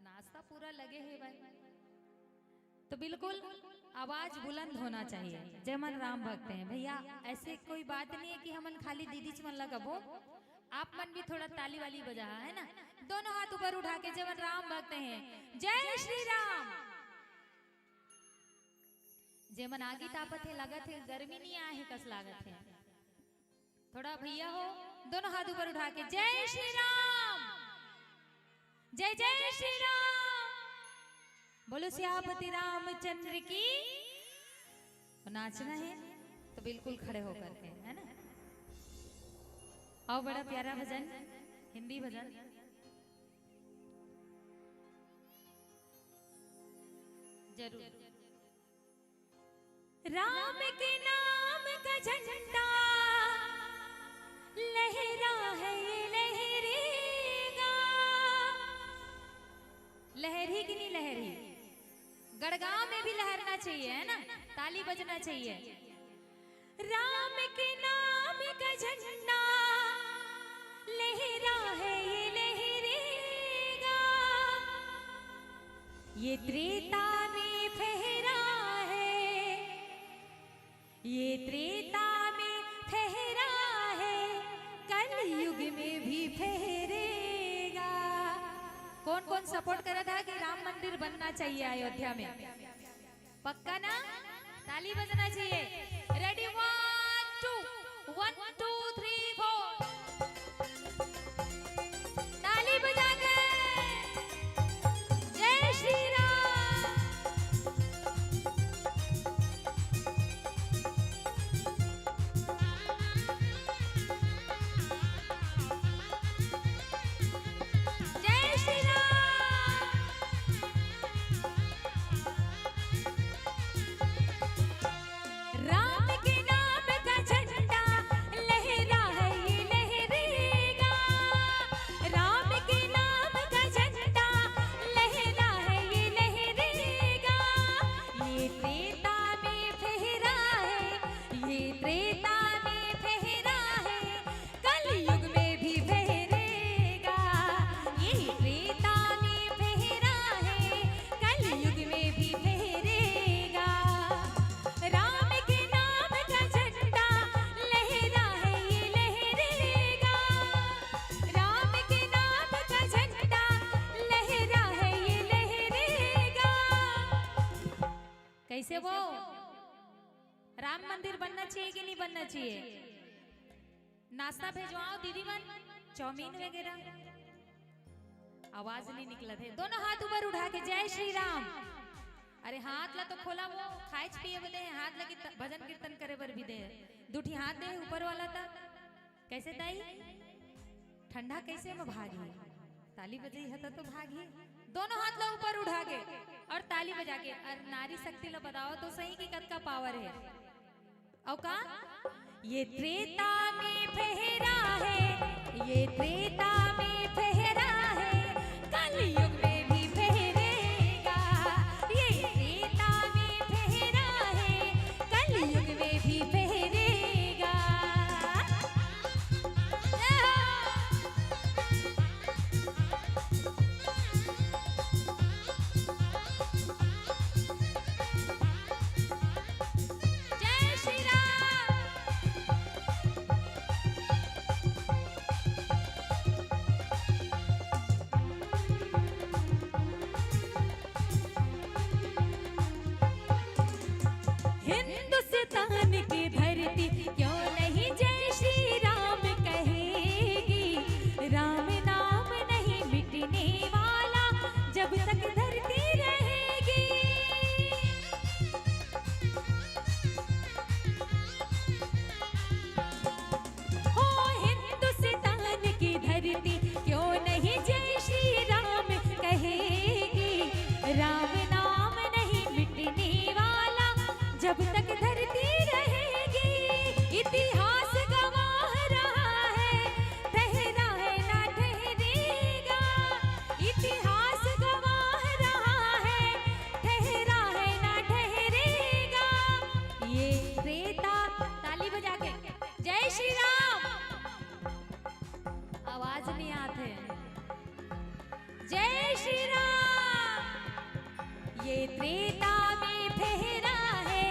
नाश्ता पूरा लगे है भाई। तो बिल्कुल आवाज बुलंद होना चाहिए। जय मन राम भक्त हैं भैया, ऐसे कोई बात नहीं है कि हमन खाली दीदीच मन ला कबो, आप मन भी थोड़ा ताली वाली बजा, है ना? दोनों हाथ ऊपर उठा के, जय मन राम भक्त हैं, जय श्री राम। जय मन आगी तापत है, लगत है गर्मी नहीं आए है, कस लागत है। थोड़ा भैया हो, दोनों हाथ ऊपर उठा के, जय श्री राम, जय जय श्री राम। बोलो सियापति रामचंद्र की। और नाचना है तो बिल्कुल खड़े होकर के, है ना? आओ, बड़ा प्यारा भजन, हिंदी भजन। जरूर। राम के नाम का झंडा लहरा है, लहरेगा। लहरी कि नहीं लहरी? गड़गांव में भी लहरना चाहिए, है ना? ताली बजना चाहिए। राम के नाम का झंडा लहरा है, ये लहरेगा। ये त्रेता में फहरा है, ये त्रेता में फहरा है, कलयुग में भी फहरेगा। कौन कौन सपोर्ट करा था कि राम मंदिर बनना चाहिए अयोध्या में? पक्का ना? ताली बजना चाहिए। Ready, one two, one two three four. ताली बजा के जय श्री राम। जय श्री राम। राम वो राम मंदिर बनना चाहिए कि नहीं बनना चाहिए? नाश्ता भेजवाओ दीदी मन, चाउमीन वगैरह। आवाज नहीं निकलत हे। दोनों हाथ ऊपर उठा के जय श्री राम। अरे हाथ ला तो खोला, वो खाए पिए वाले हैं, हाथ ला कि त-, भजन कीर्तन करे बर भी दे। दू ठी हाथ दे ऊपर वाला ता। कैसे ताई? ठंडा कैसे में भागी? ताली बजाई हता तो भागी। दोनों हाथ ला ऊपर उठा के और ताली बजा के, और नारी शक्ति ला बताओ तो सही कि कतका पावर है। अउ का? ये त्रेता में फहरा है, ये त्रेता में फहरा है, कलयुग में भी फहरेगा। ये त्रेता में फहरा है, कलयुग में भी फहरेगा। जय हो। जय श्री राम। हिंदुस्तान की धरती क्यों नहीं जय श्री राम कहेगी? राम नाम नहीं मिटने वाला जब तक धरती रहेगी। हो हिंदुस्तान की धरती क्यों नहीं जय श्री राम कहेगी? राम नाम नहीं मिटने वाला जब तक धरती रहेगी। इतिहास गवाह रहा है, ठहरा है ना ठहरेगा। इतिहास गवाह रहा है, ठहरा है ना ठहरेगा। ये त्रेता, ताली बजा के, जय श्री राम। आवाज नहीं आते। जय श्री राम। ये त्रेता में फहरा है,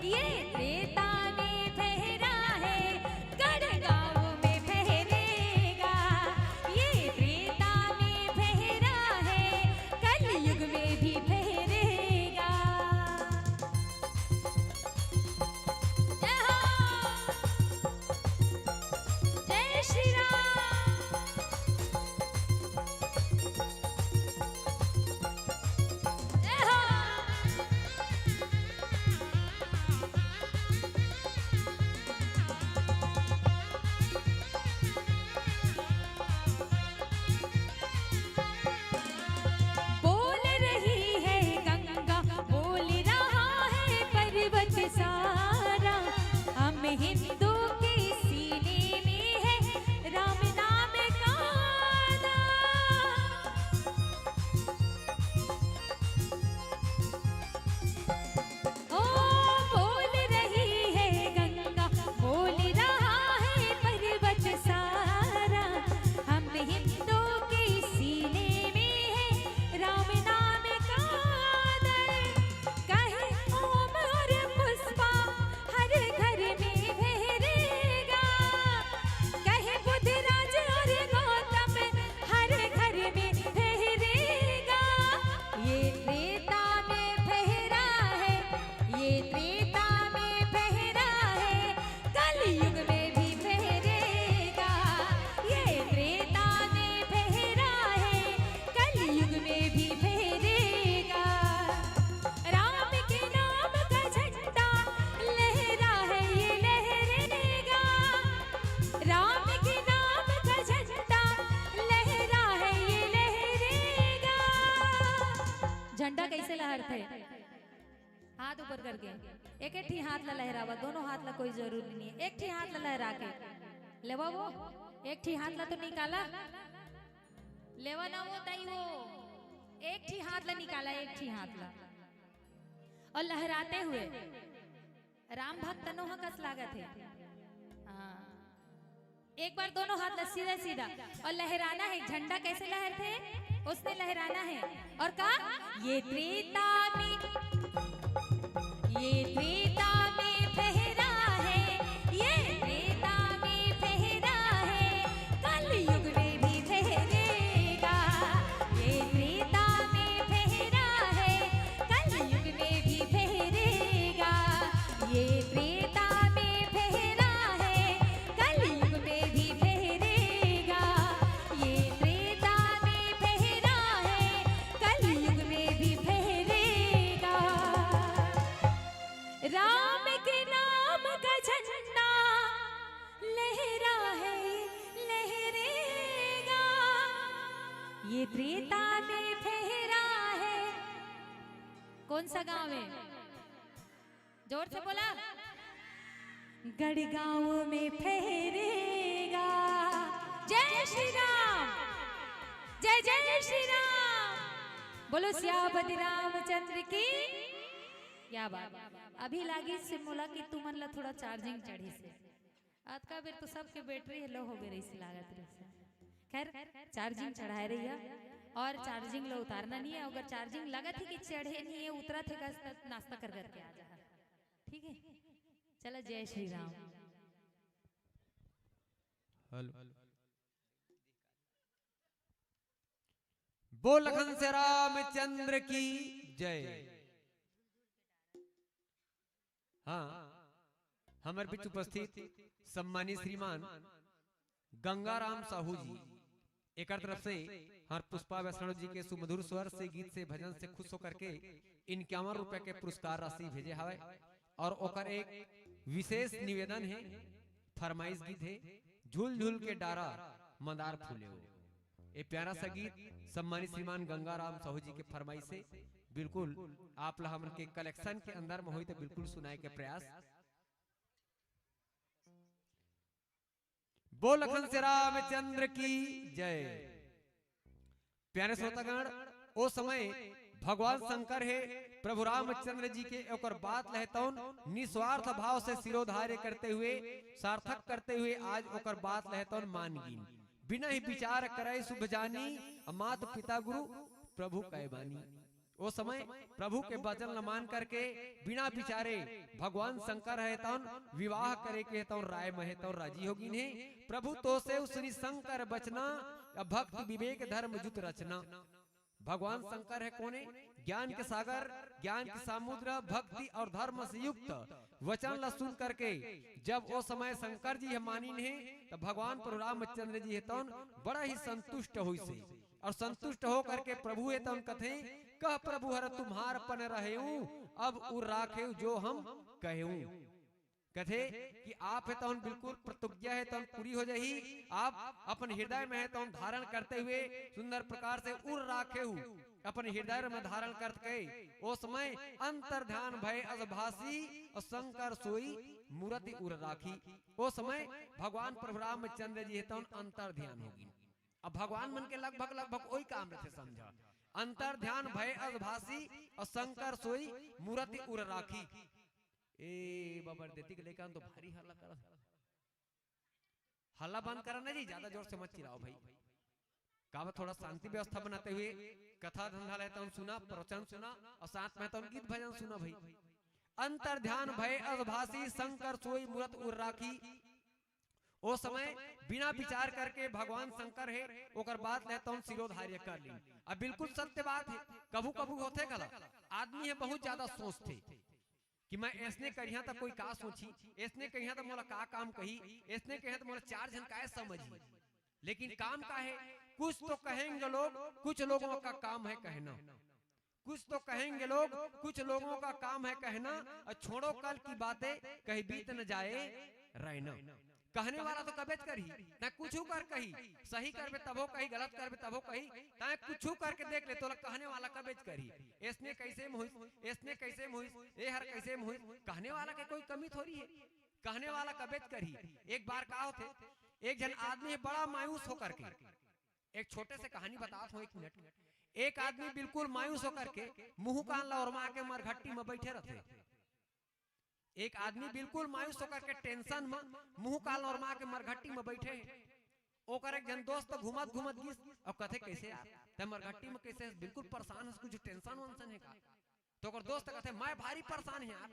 ये त्रेता में फहरा है, गढ़ गाँव में फहरेगा। ये त्रेता में फहरा है, कलयुग में भी फहरेगा। जय हो। जय श्री राम। जय हो। बोल रही है गंगा, बोल रहा है पर्वत सारा, हम हिंदू के सीने में है राम नाम का नारा। ओ बोल रही है गंगा, बोल रहा है पर्वत सारा, हम हिंदू के सीने में है राम नाम का आदर। कहे ओम और पुष्पा हर घर में फहरेगा, कहे बुधराज और गौतम हर घर में फहरेगा। ये त्रेता में फहरा है, ये त्रेता में फहरा है, कलयुग में भी फहरेगा। ये त्रेता में फहरा है, कलयुग में भी फहरेगा। राम के नाम का झंडा लहरा है, ये लहरेगा। राम के नाम का झंडा लहरा है, ये लहरेगा। झंडा कैसे लहरथे? हाथ ऊपर करके। एक एक ठी हाथ ला लहरावा, दोनों हाथ ला, कोई जरूरी नहीं है। एक ठी हाथ ला लहरा के लेवा वो, एक ठी हाथ ला तो निकाला, लेवा ना वो ताई वो, एक ठी हाथ ला निकाला, एक ठी हाथ ला, और लहराते हुए राम भक्त नोह कस लागत है। हाँ, एक बार दोनों हाथ ला सीधा सीधा और लहराना है। झंडा कैसे लहरथे, उसने लहराना है। और का? ये त्रेता में, ये त्रेता में फहरा है, ये त्रेता में फहरा है, कलयुग में भी फहरेगा। ये त्रेता में फहरा है, कलयुग में भी फहरेगा। रेता में फहरा है। कौन सा गांव है? जोर से बोला। गढ़गांव में फहरेगा। जय श्री राम। जय जय श्री राम। बोलो सियापति रामचंद्र की। क्या बात। अभी लागी से मोला कि तुमन ला थोड़ा चार्जिंग चढ़ी से। अतका बेर तो सबके बैटरी लो हो गए रही से लागत रही से। खैर, चार्जिंग चढ़ाए रही है और चार्जिंग लो उतारना नहीं है। अगर चार्जिंग लगत ही कि चढ़े नहीं है, उतरत ही का नाश्ता कर करके आ जा। ठीक है, चला, जय श्री राम। हेलो। बोल लखन से रामचंद्र की जय। हाँ, हमर बीच उपस्थित सम्मानित श्रीमान गंगाराम साहू जी, एकर तरफ से हर पुष्पा वैष्णव जी के सुमधुर स्वर से, गीत से, भजन से खुश होकर के इक्यावन रुपए के पुरस्कार राशि भेजे हवय। और ओकर एक विशेष निवेदन है, फरमाइश गीत है, झूल झूल के डारा मंदार फूले हो। ये प्यारा सा गीत सम्मानित श्रीमान गंगाराम साहू जी के फरमाइश से बिल्कुल आप ला हमन के कलेक्शन के अंदर में होई तो बिल्कुल सुनाए के प्रयास। बोल लखन से रामचंद्र की जय। प्यारे श्रोतागण, ओ समय भगवान शंकर हे प्रभु रामचंद्र जी के ओकर बात लहे तौन निस्वार्थ भाव से सिरोधार्य करते हुए, सार्थक करते हुए आज ओकर बात लहे तौन मान गिन। बिना ही विचार करे शुभ जानी, मात पिता गुरु प्रभु कै बानी। ओ समय प्रभु के वचन ल मान करके बिना विचारे भगवान शंकर हे तौन विवाह करे के तौन राय महे तौन राजी हो गिन हे। प्रभु तो से श्री शंकर बचना, अब भक्ति विवेक धर्म जुत रचना। भगवान शंकर हे कोने? ज्ञान के सागर, ज्ञान के समुद्र, भक्ति और धर्म से युक्त वचन ल सुन करके जब ओ समय शंकर जी हे मानिन हे, त भगवान प्रभु रामचंद्र जी हे तौन बड़ा ही संतुष्ट होइस हे। और संतुष्ट होकर के प्रभु हे तौन कथे, कह प्रभु हर तुम्हार पन रहेऊ, अब उर राखेऊ जो हम कहेऊ। कथे कि आप हे तौन बिल्कुल प्रतिज्ञा हे तौन पूरी हो जाही, आप अपन हृदय में हे तौन धारण करते हुए सुंदर प्रकार से उर राखेऊ, अपन हृदय में धारण करके ओ समय अंतर ध्यान भय अस भासी और शंकर सोई मूरति उर राखी। ओ समय भगवान प्रभु रामचंद्र जी हे तौन अंतर ध्यान हो गिन। अब भगवान मन के लगभग, लगभग ओई काम रथे, समझा। अंतर ध्यान भय अस भासी और शंकर सोई मूरति उर राखी। ए बबर देती के लइका तो भारी हल्ला करत। हल्ला बंद करा ना जी, ज्यादा जोर से मत चिल्लाओ भाई। काबर थोड़ा शांति व्यवस्था बनाते हुए कथा धंधा लेता हूँ, सुना, प्रवचन सुना और साथ में तो गीत भजन सुना भाई। अंतर ध्यान भय अस भासी शंकर सोई मूरत उर राखी। ओ समय बिना विचार करके भगवान शंकर हे, ओकर बात लेता हूँ सिरोधार्य कर ली। अब बिल्कुल सत्य बात हे, कभू कभू होथे घला, आदमी हे बहुत ज्यादा सोचथे कि मैं ऐसने करिहा त कोई का सोची, ऐसने करिहा त मोला का काम कही, ऐसने करिहा त मोला चार झन काय समझी। लेकिन काम का हे? कुछ तो कहेंगे लोग, कुछ लोगों का काम है कहना। कुछ तो कहेंगे लोग, कुछ लोगों का काम है कहना, और छोड़ो कल की बातें, कहीं बीत न जाए रहना। कहने वाला तो कबेच करही, तैं कुछू कर कही, सही करबे तभो कही, गलत करबे तभो कही, तैं कुछू करके देख ले, तोला कहने वाला कबेच करही। ऐसने कैसे में होइस, ऐसने कैसे में होइस, ए हर कैसे में होइस, कहने वाला के कोई कमी थोड़ी हे, कहने वाला कबेच करही। एक बार का होथे, एक झन आदमी हे बड़ा मायूस होकर के, एक छोटे से कहानी बतात हूँ, एक मिनट। एक आदमी बिल्कुल मायूस होकर के मुंह कान ला ओरमा के मरघट्टी में बैठे रथे। एक आदमी बिल्कुल मायूस होकर के टेंशन में मुंह कान ओरमा के मरघट्टी में बैठे हे। ओकर एक झन दोस्त घूमत घूमत गिस और कथे, "कैसे यार, तैं मरघट्टी में कैसे हस? बिल्कुल परेशान हस, कुछ टेंशन वेंशन हे का?" तो ओकर दोस्त कथे, "मैं भारी परेशान हे यार।"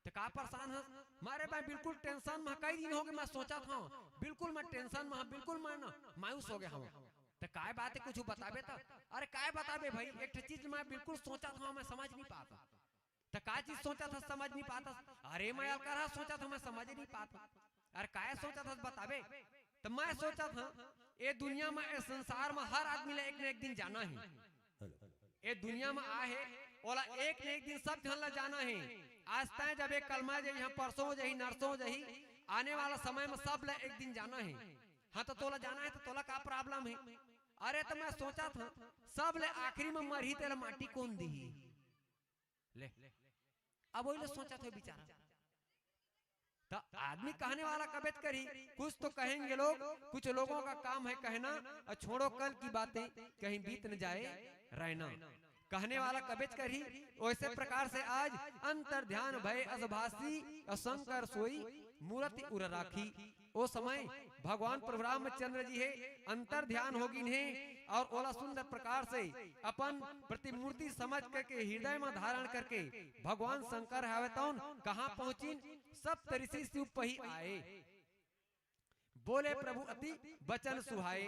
"ते का परेशान हस?" "मारे मैं बिल्कुल टेंशन में, कई दिन हो गए मैं सोचत हूँ, बिल्कुल मैं टेंशन में, बिल्कुल मैं ना मायूस हो गया हूँ।" "ते काय बात हे, कुछ बताबे त?" "अरे काय बताबे भाई, एक ठे चीज मैं बिल्कुल सोचत हूँ, मैं समझ नहीं पाता।" "त का चीज सोचत हस, समझ नहीं पातस?" "अरे मैं अलकरहा सोचत हूँ, मैं समझ नहीं पाता।" "अरे काय सोचत हस, बताबे?" "त मैं सोचत हूँ, ए दुनिया में, ए संसार में हर आदमी ला एक न एक दिन जाना हे। ए दुनिया में आए हे, ओला एक न एक दिन सब झन ला जाना हे। आज तैं जाबे, कल मैं जाही, परसों जाही, नरसों जाही, आने वाला समय में सब ला एक दिन जाना हे। हाँ, त तोला जाना हे, त तोला का प्रॉब्लम हे?" अरे, त मैं सोचत हंव, सब ले आखिरी में मरही, तेला माटी कोन दिही? ले, अब वही ले सोचत हो बेचारा। त आदमी कहने वाला कबेच करही, कुछ तो कहेंगे लोग, कुछ लोगों का काम है कहना, और छोड़ो कल की बातें, कहीं बीत न जाए रहना। कहने वाला कबेच करही, वैसे प्रकार से आज अंतर ध्यान भय अस भासी, और शंकर सोई मूरति उर राखी। ओ समय भगवान प्रभु रामचंद्र जी हे, अंतर ध्यान होगिन हे, और ओला सुंदर प्रकार से अपन प्रतिमूर्ति समझ करके, हृदय में धारण करके, भगवान शंकर हवे तौन कहाँ पहुँचिन? सप्त ऋषि शिव पही आए, बोले प्रभु अति बचन सुहाए।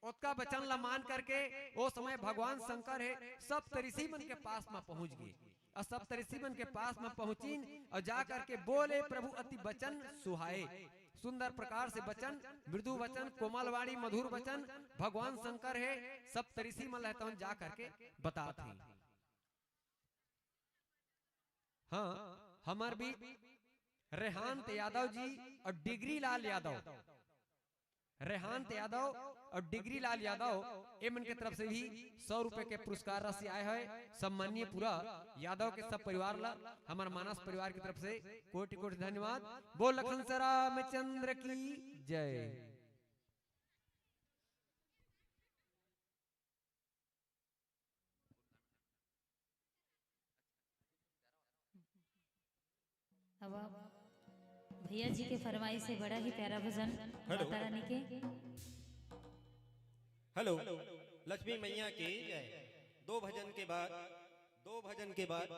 ओतका बचन ला मान करके ओ समय भगवान शंकर हे सप्त ऋषि मन के पास में पहुँच गे। अउ सप्त ऋषि मन के पास में पहुँचिन अउ जा करके बोले प्रभु अति बचन सुहाए। सुंदर प्रकार से बचन, मृदु वचन, कोमल वाणी, मधुर वचन भगवान शंकर हे सप्त ऋषि मन ला तौन जा करके बतात हे। हाँ, हमर बीच रेहांत यादव जी और डिग्री लाल यादव, रेहांत यादव और डिग्री लाल यादव, ए मन के तरफ से भी सौ रुपए के पुरस्कार राशि आए हे। सम्माननीय पूरा यादव के सब परिवार ला, हमर मानस परिवार की तरफ से कोटि कोटि धन्यवाद। बोल लखन रामचंद्र की जय। अब आप भैया जी के फरमाइश से बड़ा ही प्यारा भजन हेलो। माता रानी के। हेलो, लक्ष्मी मैया की जय। दो भजन के बाद, दो भजन के बाद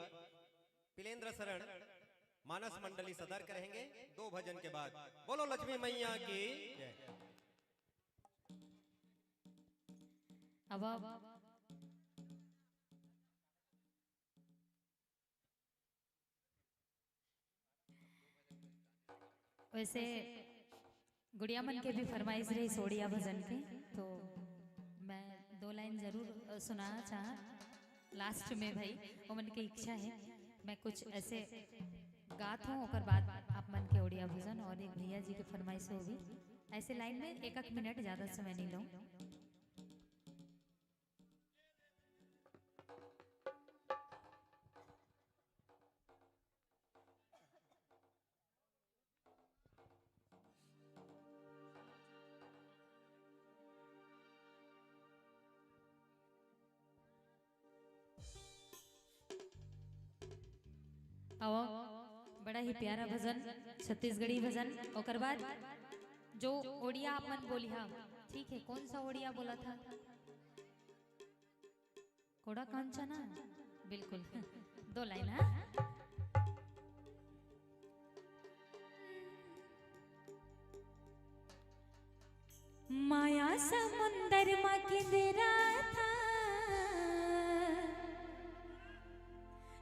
पिलेंद्र शरण मानस मंडली सदर करेंगे। दो भजन के बाद बोलो लक्ष्मी मैया की जय। अब आप वैसे गुड़िया मन के भी फरमाइश रहिस ओड़िया भजन के, तो मैं दो लाइन जरूर, अ, सुनाना चाहा लास्ट में भाई, ओमन के इच्छा हे। मैं कुछ ऐसे गात हूँ, ओकर बाद आप मन के ओड़िया भजन और एक भैया जी के फरमाइश होही। ऐसे लाइन में एक एक मिनट, ज्यादा समय नहीं लूँ। आओ, बड़ा ही प्यारा भजन, छत्तीसगढ़ी भजन। ओकर बाद जो ओड़िया आप मन बोलिहा, ठीक है, कौन सा ओड़िया बोला था? कोड़ा कांचना, बिल्कुल। दो लाइन, हाँ। माया समुंदर मा किंदरा था,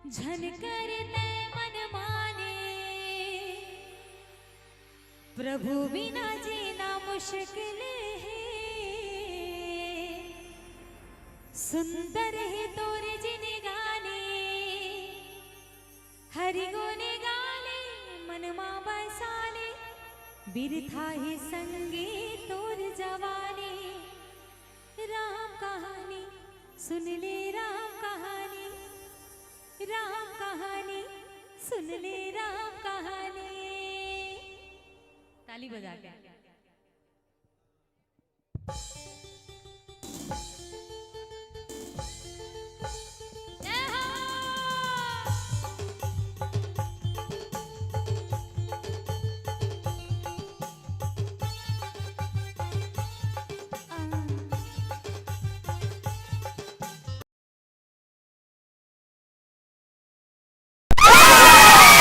झन कर तै मन माने। प्रभु बिना जीना मुश्किल हे, सुंदर हे तोर जिनगानी। हरि गुण गाले मन मा बसाले, बिरथा हे संगी तोर जवानी। राम कहानी सुन ले, राम कहानी, राम कहानी सुन ले, राम कहानी। ताली बजा के।